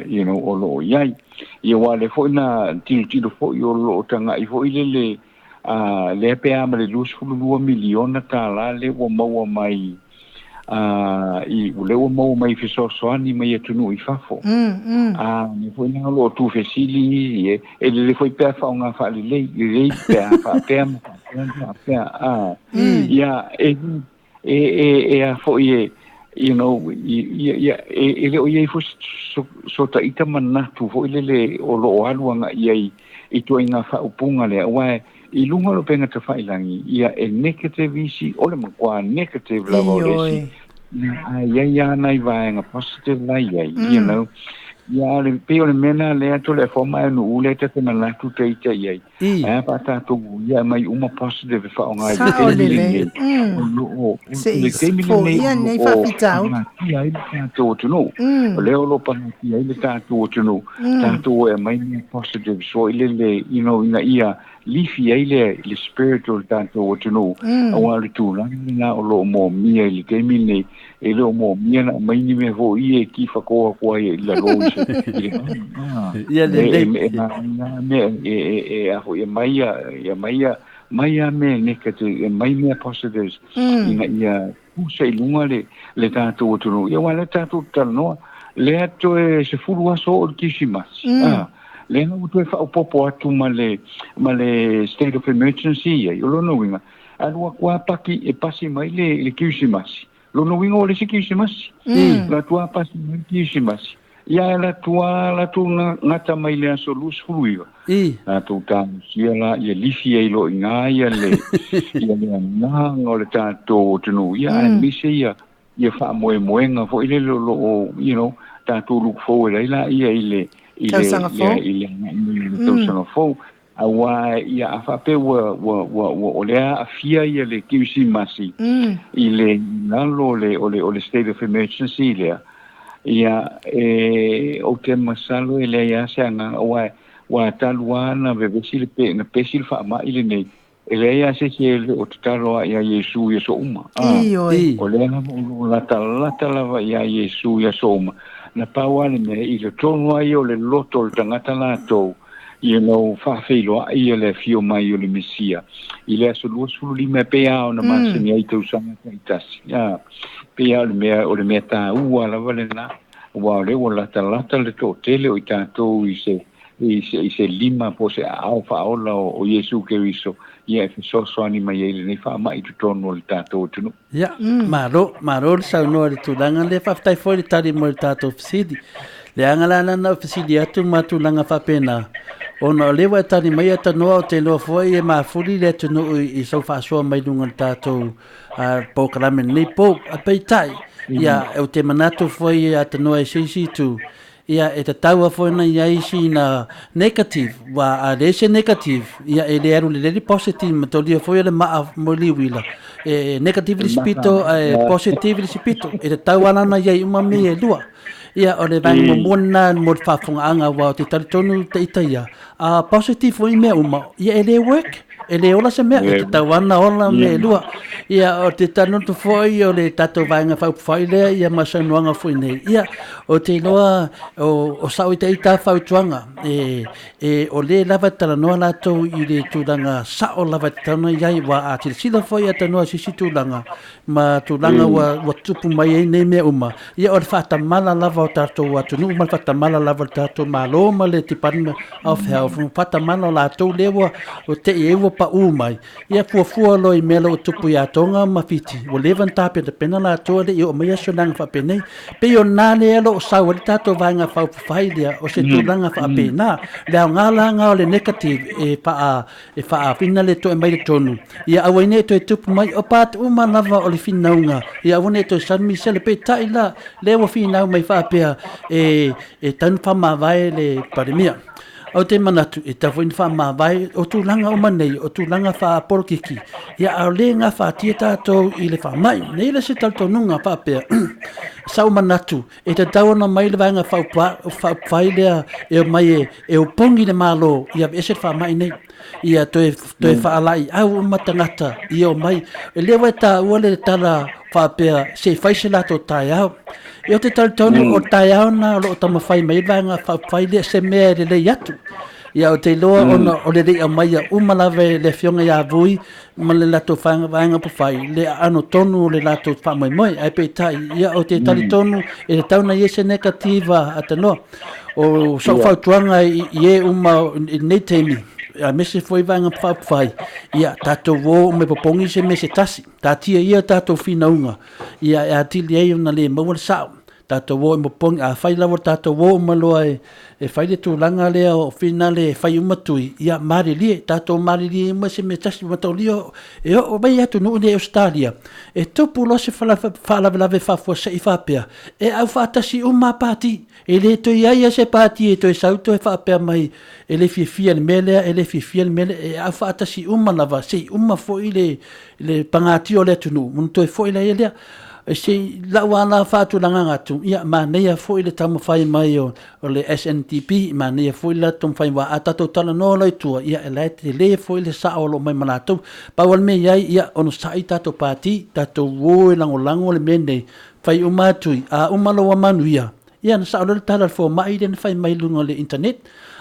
you know, o lo o i ai. Ia aua o lea foi na tilotilo foi o lo o taga'i foi lele lea pe a ma le $22 miliona tālā lea ua maua mai i lea ua maua mai i fesoasoani mai atunuu i fafo. A mea foi lena o lo o tuufesili e, e lelei foi pe a faaaoga faalelei, lelei pe a faapea ma faapea ma faapea. Ia, e, e, e, e a foi e, you know, ia, ia, e, e le o i ai foi so, so ta ita manatu foi lele o lo o alu agaʻi ai i ituaiga faaupuga lea, aua i luga o le upega tafailagi, ia e negative isi, o le matua negative lava o le isi, ae i ai lava nai vaega positive la i ai, you know. Ia, a o le, pei o le mea lena lea Toleafoa ma Aenuʻu lea ta te manatu ita i ai. Ae a pe a tatou ia aumai uma positive e faaaoga i le taimi lenei, o lo o, i le taimi lenei o lo o pagatia ai le tatou atunuu. O lea o lo o pagatia ai le tatou atunuu, tatou e aumai mea positives foi lele, you know, ina ia lifi ai le, le spirit o le tatou atunuu, aua o le tulaga lena o lo o moomia i le taimi lenei, e le o moomia ona aumai ni mea foi ia e tifakoa atu ai i lalo i se, i le Ia lelei. E, e, e, mea, e, e, e, a foi, e mai ia, e mai ia, mai ia mea negative, e mai mea positives, ina ia pusa i luga le, le tatou atunuu. Ia, aua lea tatou te talanoa, lea toe 10 aso oo i le Kirisimasi. Lea ua toe faaopoopo atu ma le, ma le state of emergency ai. O lona uiga, alu atu lava paki e pasi mai le, le Kirisimasi. Lona uiga o le isi Kirisimasi. Alu atu lava pasi mai le Kirisimasi. Ia alu atu lava latou gata mai le aso 29. Latou talosia la ia lifi ai loa i ina ia le, ia le agaga o le tatou atunuu. Ia aemaise ia, ia faamoemoega foi lele o lo o, you know, tatou look forward ai laia i le, i le, i le agai mai o le tausaga fou. Aua ia a faapea ua, ua, ua, ua, o lea aafia ia le Kirisimasi i le lalo o le, o le, o le state of emergency lea, ia e, ou te masalo e leai lava se agaga, aua ua talu lava ona vevesi le pe, na pesi le faamai lenei, e leai lava se isi e le o tatalo lava ia Iesu i aso uma. O lea lava o lo o latalata lava ia Iesu i aso uma. Na pau lava le mea, i totonu lava ia o le loto o le tagata latou, you know, faafeiloai ia le afio mai o le Mesia i le aso 25 e pei lava ona masani ai i tausaga taitasi. Pei lava o le mea, o le mea taua lava lena, aua o lea ua latalata le toatele o i tatou i se, i se, i se lima po o se aao faaola o, o Iesu Keriso, ia e fesoasoani mai ai lenei faamai i totonu o le tatou atunuu. Ia, malo, malo le saunoa i le tulaga lea. Faafetai foi le tali mo le tatou fesili. Leaga la na ou fesili atu ma tulaga faapena, Ona o lea ua e tali mai Atanoa, ou te iloa foi e mafuli le atunuu i sau faasoa mai luga o le tatou polokalame i lenei po. Ae peitai, ia, ou te manatu foi Atanoa i se isi itu, ia, e tatau lava foi ona i ai sina negative, aua a leai se negative, ia, e le alu lelei le positive, matolia foi o le maa mo le uila, e negative le isi pito ae positive le isi pito. E tatau lava la ona i ai uma mea e lua. Ia, o le vaega muamua lena mo le faafofogaaga, aua ou te talitonu te ita ia, a positive foi mea uma, ia e le work, e le ola se mea, e tatau lava ona ola mea e lua. Ia, ou te talitonu foi o le tatou Vaega Faaupufai lea, ia ma saunoaga foi nei, ia, ou te iloa o sau ita ita fautuaga, e o lea lava e talanoa latou i le tulaga sao lava e tatau ona i ai, aua a silasila foi a talanoa i se isi tulaga, ma tulaga ua tutupu mai ai nei mea uma, ia o le faatamala lava o tatou atunuu ma le faatamala lava o le tatou Malo ma le Department of Health, faatamala o latou lea ua tei ai ua pau mai, ia fuafua loa i mea la ua tupu ia Toga ma Fiti, ua leva ona tapenapena latou ae le i oo mai aso leaga faapenei. Pei o lena lea o lo o sau ai le tatou Vaega Faaupufai lea, o se tulaga faapena. Le aoga la lena o le negative e faa e faaafina le toe mai le tonu, ia aua ai ne i toe tupu mai, o part uma lava o le finauga, ia aua ne i toe sami misela. Peitai la, lea ua finau mai faapea e, e tau faamavae le Palemia. Ou te manatu, e tatau foi ona faamavae o tulaga uma nei, o tulaga faapolokiki, ia a o le gafatia tatou i le faamai. Nei la se talitonuga faapea, sau manatu, E tatau ona mai le Vaega Faaupufai lea e omai e opogi le Malo ia aveese le faamai nei. Ia toe, toe faalaiau uma tagata ia omai. E lea ua e taua le tala faapea se i fai se latou taeao. Ia ou te talitonu o le taeao lena o lo o taumafai mai ai le Vaega Faaupufai lea se mea e lelei atu. Ia ou te iloa ona o le le i aumaia uma lava e le Afioga ia Vui ma le latou vaega upufai le aano tonu o le latou faamoemoe. Ae peitai, ia, ou te talitonu e tatau ona i ai se negativa atanoa. O sau fautuaga i e uma i lenei taimi, aemaise foi vaega faaupufai, ia tatou o uma e popogi se mea se tasi. Taatia ia tatou finauga, ia e atili ai ona le maua le sao. Tatou o i mopogi, afai lava tatou o uma loa e fai le tulaga lea o finale e fai uma tui, ia malilie, tatou malilie uma se mea tasi, mataulia e oo mai atunuu nei Ausetalia, e tupu loa se faalavelave faafuasei faapea, e aufaatasi uma pati, e le toe i ai lava se pati e toe sau toe faapea mai e le fiafia i le mea lea, e le fiafia i le mea lea, e aufaatasi uma lava, se i uma foi le pagatia o le atunuu, ona toe foi laia lea. Se i lau lava la faatulagaga atu, ia manaia foi le taumafai mai o le SNDP, manaia foi le latou taumafai, aua a tatou talanoa loa i tua, ia e la e tele foi le sao o lo o mai ma latou. Pau lava le mea i ai, ia onosai tatou pati, tatou o e lagolago le mea lenei, fai uma atu, a uma loa ua manuia, Ia ona sao loa le tala a le fomai lea na fai mai i luga o le internet.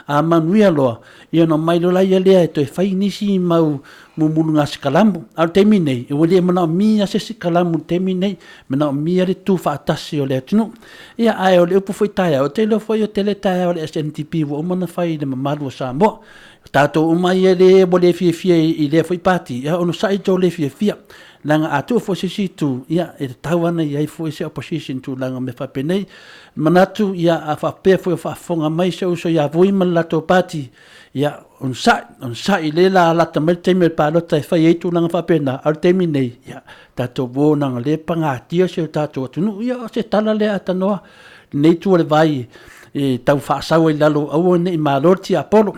A manuia loa, ia ona omai loa laia lea e toe fai nisi mau mumuluga sikalamu. A o le taimi nei, ua le manaomia se sikalamu i le taimi nei, manaomia le tu faatasi o le atunuu. Ia, ae o le upu foi taeao, ou te iloa foi o tele taeao a le SNDP ua uma ona fai i le mamalu o Samoa. O tatou uma ia le ua le fiafia i lea foi pati, ia onosai tou le fiafia. Leaga a tuu foi se isi itu, ia, e tatau lava ona i ai foi se opposition i tulaga o mea faapenei. Manatu, ia, a faapea foi o faafofoga mai si ou uso ia Vui ma le latou pati, ia, onosai, onosai, lea la lata mai le taimi o le palota e fai ai tulaga faapena, a o le taimi nei, ia, tatou o leaga o lea e pagatia si o tatou atunuu. Ia, o se tala lea Atanoa, lenei itu o le vai e tau faasau ai i lalo, aua ne i malo le tiapolo,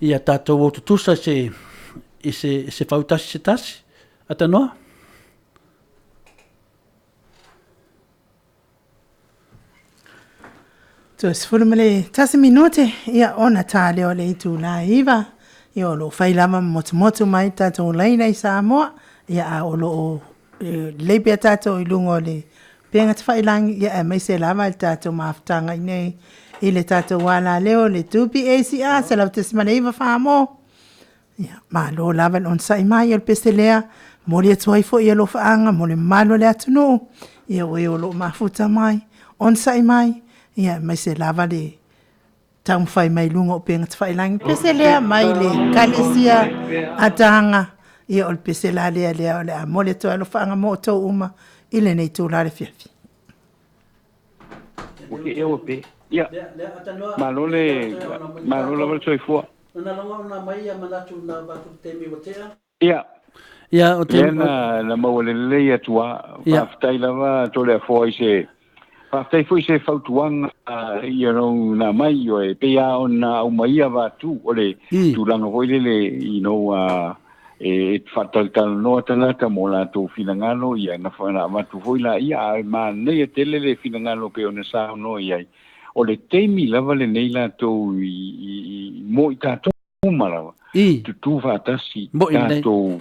ia tatou o tutusa i se fautasi se tasi. Atanoa. Toe 11 minute, ia ona tā lea o le itula e 9, ia o lo o fai lava ma motumotu mai tatou laina i Samoa, ia a o lo o lelei pea tatou i luga o le upega tafailagi, ia aemaise lava i le tatou mafutaga i nei i le tatou alaleo le 2PACR 100.9 Samoa. Ia, malo lava le onosai mai o le pese lea, momoli atu ai foi alofaaga mo le mamalu o le atunuu, ia o e o lo o mafuta mai, onosai mai, ia aemaise lava le taumafai mai i luga o upega tafailagi. Pese lea mai le Ekalesia Ataga, ia o le pese la lea lea o le a momoli atu ai alofaaga mo outou uma i lenei itula o le afiafi. Ua te ea ua pe. Ia, malo le, malo lava le soifua. Ona logo ona mai ia manatu na avatu i le taimi ua tea. Ia. Ia, o te... Lea na, na maua lelei atu a. Faafetai lava Toleafoa i se faafetai foi i se fautuaga you know na aumai ioe pei lava ona aumaia avatu o le tulaga foi lele you know e faatalatalanoa tagata mo latou finagalo ia na avatu foi laia ae manaia tele le finagalo pei ona saunoa i ai o le taimi lava lenei latou i mo i tatou uma lava tutū faatasi tatou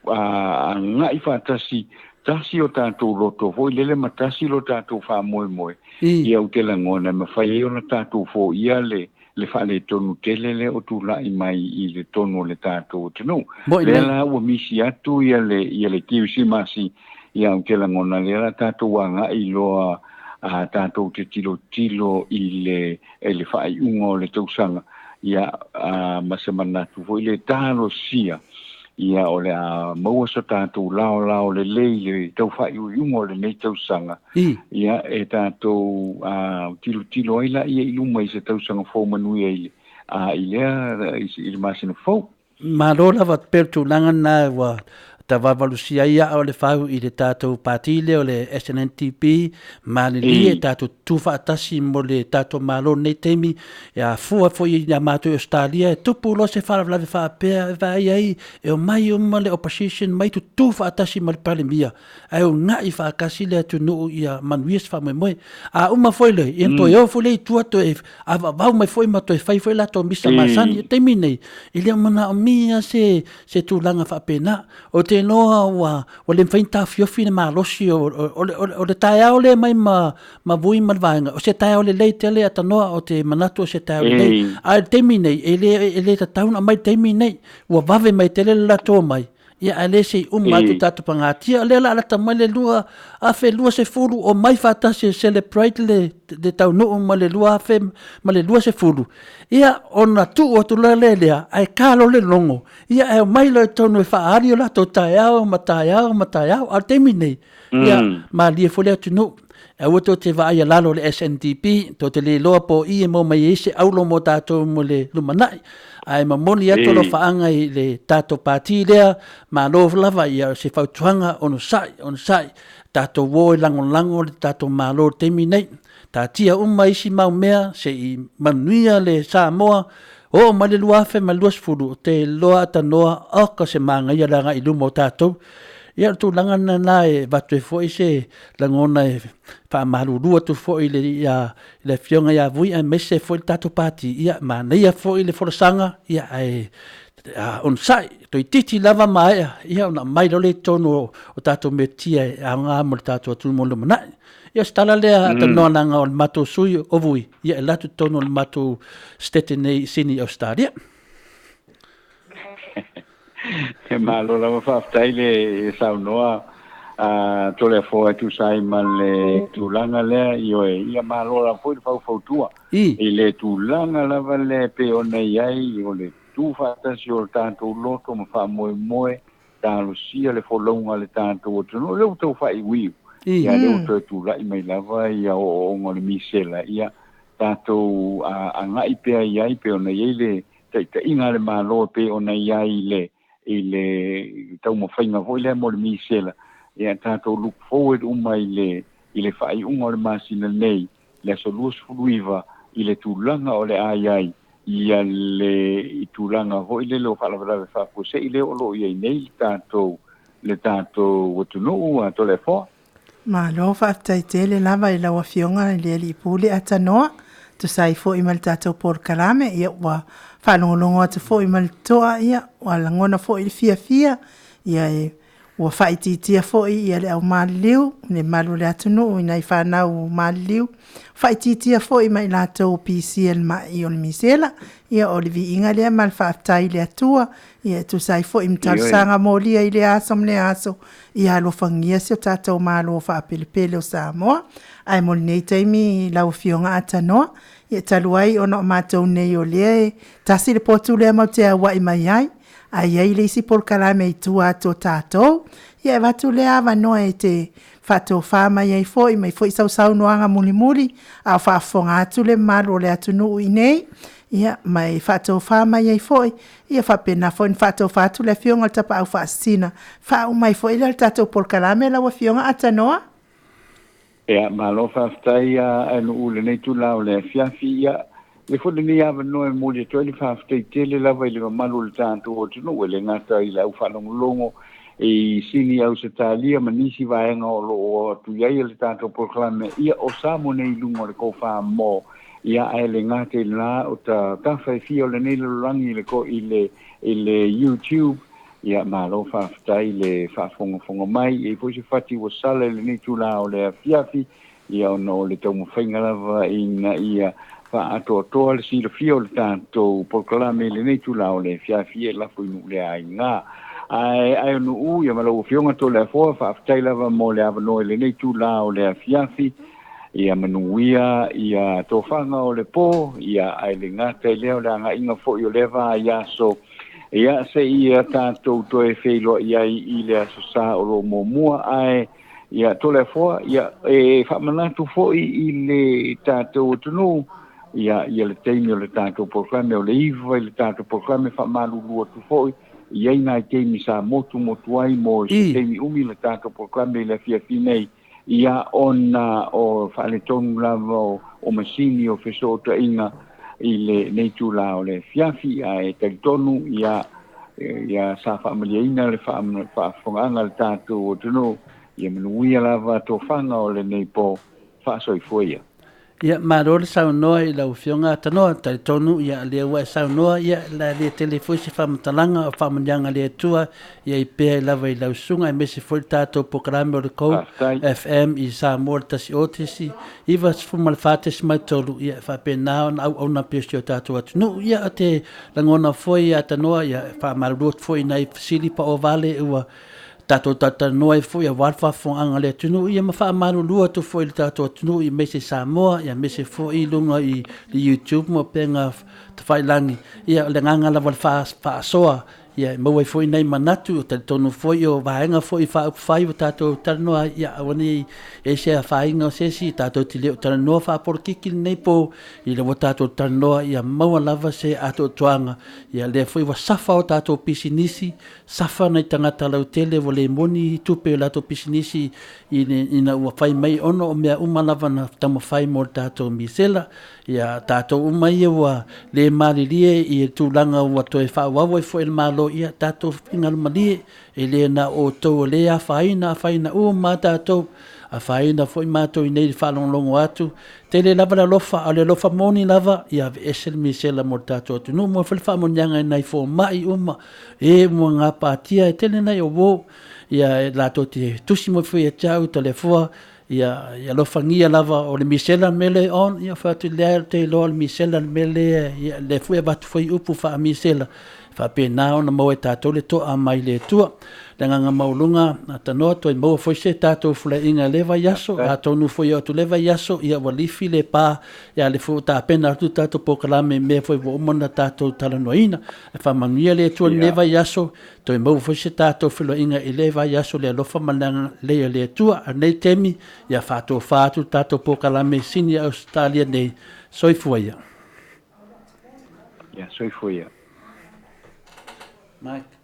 agai faatasi tasi o tatou loto foi lele ma tasi lo tatou faamoemoe ia ou te lagona e mafai ai ona tatou foia le le faaletonu tele lea o tulai mai i le tonu o le tatou atunuu. Lea la ua misi atu ia le ia le Kirisimasi ia ou te lagona lea la tatou agai loa a tatou te tilotilo i le i le faaiuga o le tausaga ia a ma se manatu foi le talosia ia o le a maua so tatou laolao lelei i le tau faaiuiuga o lenei tausaga ia e tatou a tilotilo ai laia i luma i se tausaga fou manuia i a i lea i le masina fou. Malo lava pei o le tulaga lena ua tavaluvalusia ai aa o le fau i le tatou pati lea o le SNNDP, malilie tatou tutu faatasi mo le tatou Malo i lenei taimi, e afua foi ia matou i Ausetalia e tupu loa se faalavelave faapea e vaai ai e omai uma le opposition mai tutu faatasi ma le Palemia ae una'i faatasi le atunuu ia manuia se faamoemoe. A uma foi lea, ia toe o foi lea i tua toe avavau mai foi ma toe fai foi latou misa masani. I le taimi nei, e le o manaomia se se tulaga faapena. Ou te iloa ua ua le mafai ona taofiofi le malosi o o le o le taeao lea mai ma ma Vui ma le vaega, o se taeao lelei tele Atanoa, ou te manatu o se taeao lelei. A o le taimi nei, e le e le tatau ona aumai i le taimi nei. Ua vave mai tele le latou omai, ia ae le se i uma atu tatou pagatia. O lea o le a lata mai le 2020, omai faatasi e celebrate le le taunuu ma le 2020, ia ona tuu atu loa lea lea, ae ta loa le logo, ia ae omai loa i totonu e faaali o latou taeao ma taeao ma taeao. A o le taimi nei, ia malie foi le atunuu, aua tou te vaai lalo i le SNDP, tou te le iloa po o i e maua mai ai se aulo mo tatou mo le lumanai. Ae momoli atu alofaaga i le tatou pati lea, malo lava ia se fautuaga onosai, onosai, tatou o e lagolago le tatou Malo i le taimi nei. Taatia uma isi mau mea se i manuia le Samoa, oo mai le 2020, ou te iloa atanoa oka se manaia le agai i luma o tatou. Ia o le tulaga lena e avatu ai foi se lagona e faamalulu atu foi i le, ia, le Afioga ia Vui aemaise foi le tatou Pati. Ia, manaia foi le folasaga, ia, ae onosai, toeitiiti lava maea, ia ona aumai loa lea i totonu o tatou metotia e aoga mo le tatou atunuu mo le lumanai. Ia o se tala lea Atanoa leaga o le matou sui o Vui, ia e alu atu i totonu o le matou sitete nei i Sini, Ausetalia. E malo lava faafetai le saunoa a Toleafoa e tusa ai ma le tulaga lea, ioe, ia malo lava foi le faufautua i le tulaga lava lea e pei ona i ai o le tu faatasi o le tatou loto ma faamoemoe talosia le folauga a le tatou atunuu. O lea ua tau faaiuiu, ia lea ua toe tulai mai lava ia ooooga o le misela, ia tatou agai pea i ai pei ona i ai le taitaiga a le Malo e pei ona i ai i le i le taumafaiga foi lea mo le misela, ia tatou look forward uma i le i le faaiuga o le masina nei, le aso 29 i le tulaga o le a i ai ia le i tulaga foi lele o faalavelave faafuasei lea o lo o i ai nei le tatou le tatou atunuu a Toleafoa. Malo faafetai tele lava i lau Afioga i le Alii Pule Atanoa, tusa ai foi ma le tatou polokalame, ia ua faalogologo atu foi ma le totoa, ia ua lagona foi le fiafia, ia e Ua faaitiitia foi ia le au maliliu, le malu o le atunuu i nai fanau maliliu, faaitiitia foi ma i latou o pisia i le mai o le misela. Ia o le viiga lea ma le faafetai i le Atua, ia e tusa ai foi ma talosaga molia i lea aso ma lea aso, ia alofagia si o tatou Malo faapelepele o Samoa. Ae mo lenei taimi lau Afioga Atanoa, ia talu ai ona o matou nei o lea e tasi le potu lea matou te auai mai ai, A i ai le isi polokalame i tua atu o tatou, ia e avatu lea avanoa e te faatofa mai ai foi, mai foi sau saunoaga mulimuli, a o faafofoga atu le mamalu o le atunuu i inei. Ia, ma e faatofā mai ai foi, ia faapena foi ona faatofā atu le Afioga i le Tapaau Faasisina. Faauma ai foi lea le tatou polokalame lau Afioga Atanoa. Ia, malo faafetai a Nuu i lenei itula o le afiafi. Ia, le foi lenei avanoa e momoli atu ai le faafetai tele lava i le mamalu o le tatou atunuu, e le gata i le au faalogologo i Sini Ausetalia ma nisi vaega o lo o atu i ai le tatou polokalame, ia o Samoa nei i luga o le Kofa Mo. Ia, ae le gata i lena, o tafa e fia o lenei lalolagi i le, i le, i le YouTube. Ia, malo faafetai le faafogafoga mai. E i ai foi se fati ua sala i lenei itula o le afiafi, ia ona o le taumafaiga lava ina ia faaatoatoa le silafia o le tatou polokalame i lenei itula o le afiafi, e lafo i nuu le aiga. Ae ae o nuu ia ma lau Afioga Toleafoa, faafetai lava mo le avanoa i lenei itula o le afiafi. Ia manuia ia tofaga o le po, ia ae le gata i lea o le agaiga foi o lea vaiaso, ia se ia tatou toe feiloai ai i le aso Sa o lo o muamua. Ae ia Toleafoa, ia e faamanatu foi i le tatou atunuu, ia ia le taimi o le tatou polokalame o le 9 i le tatou polokalame, faamalulu atu foi, i ai nai taimi sa motumotu ai mo se taimi umi le tatou polokalame i le afiafi nei, ia ona o faaletonu lava o masini o fesootaiga i lenei itula o le afiafi. Ae talitonu ia ia sa faamalieina le faafofogaaga a le tatou atunuu. Ia manuia lava tofaga o lenei po. Faasoifua ia. Ia, malo le saunoa i lau Afioga Tanoa. Talitonu, ia, lea ua e saunoa, ia, la le tele foi se faamatalaga o faamanuiaga a le Atua, ia i pea lava i lau susuga, aemaise foi le tatou polokalame o le Go FM i Samoa le 101.94.3, ia, e faapena ona auauna pea o si o tatou atunuu. Ia, o te lagona foi ia Tanoa, ia, e faamalulu atu foi i nai fesili paovale ua tatou talatalanoa ai foi aua le faafofogaaga a le atunuu, ia ma faamalulu atu foi i le tatou atunuu aemaise Samoa, ia aemaise foi i luga i le YouTube ma upega tafailagi. Ia o le agaga lava o le faasoa, ia e maua ai foi nai manatu. Talitonu foi o vaega foi faaupufai ua tatou talanoa ai, ia aua ne i i ai se afaina o se isi, tatou te le o talanoa faapolokiki lenei po, ina ua tatou talanoa ia maua lava se atoatoaga. Ia lea foi ua safa o tatou pisinisi, safa nai tagata lautele ua le moni tupe o latou pisinisi ina ua fai mai ona o mea uma lava na taumafai mo le tatou misela. Ia tatou uma ia ua le malilie i le tulaga ua toe faaauau ai foi e le Malo, ia tatou finagalo malie, e le na o outou o lea e afaina, afaina uma lava tatou, afaina foi matou i nei i le faalogologo atu. Tele lava le alofa, a o le alofa moni lava, ia aveese le misela mo le tatou atunuu, mo foi le faamanuiaga i nai fomai uma, e ua gapatia e tele nai o uo, ia latou te tusi mai foi ia te au, Toleafoa, ia ia alofagia lava o le misela le mea lea on, ia fai atu lea te iloa o le misela le mea lea, ia lea foi avatu foi upu faa-misela, faapena ona maua e tatou le toa mai le Atua. Le agaga maualuga, Tanoa, toe maua foi se tatou fulaiga i lea vaiaso, atonu foi oo atu i lea vaiaso, ia ua lifi le pa, ia le foi ua tapena atu le tatou polokalame i mea foi ua uma ona tatou talanoaina. E faamanuia le Atua i lenei vaiaso, toe maua foi se tatou feiloaiga i lea vaiaso le alofa ma le agalelei o le Atua. A o lenei taimi, ia faatofa atu le tatou polokalame i Sini Ausetalia nei. Soifua ia. Ia, soifua ia. Mike.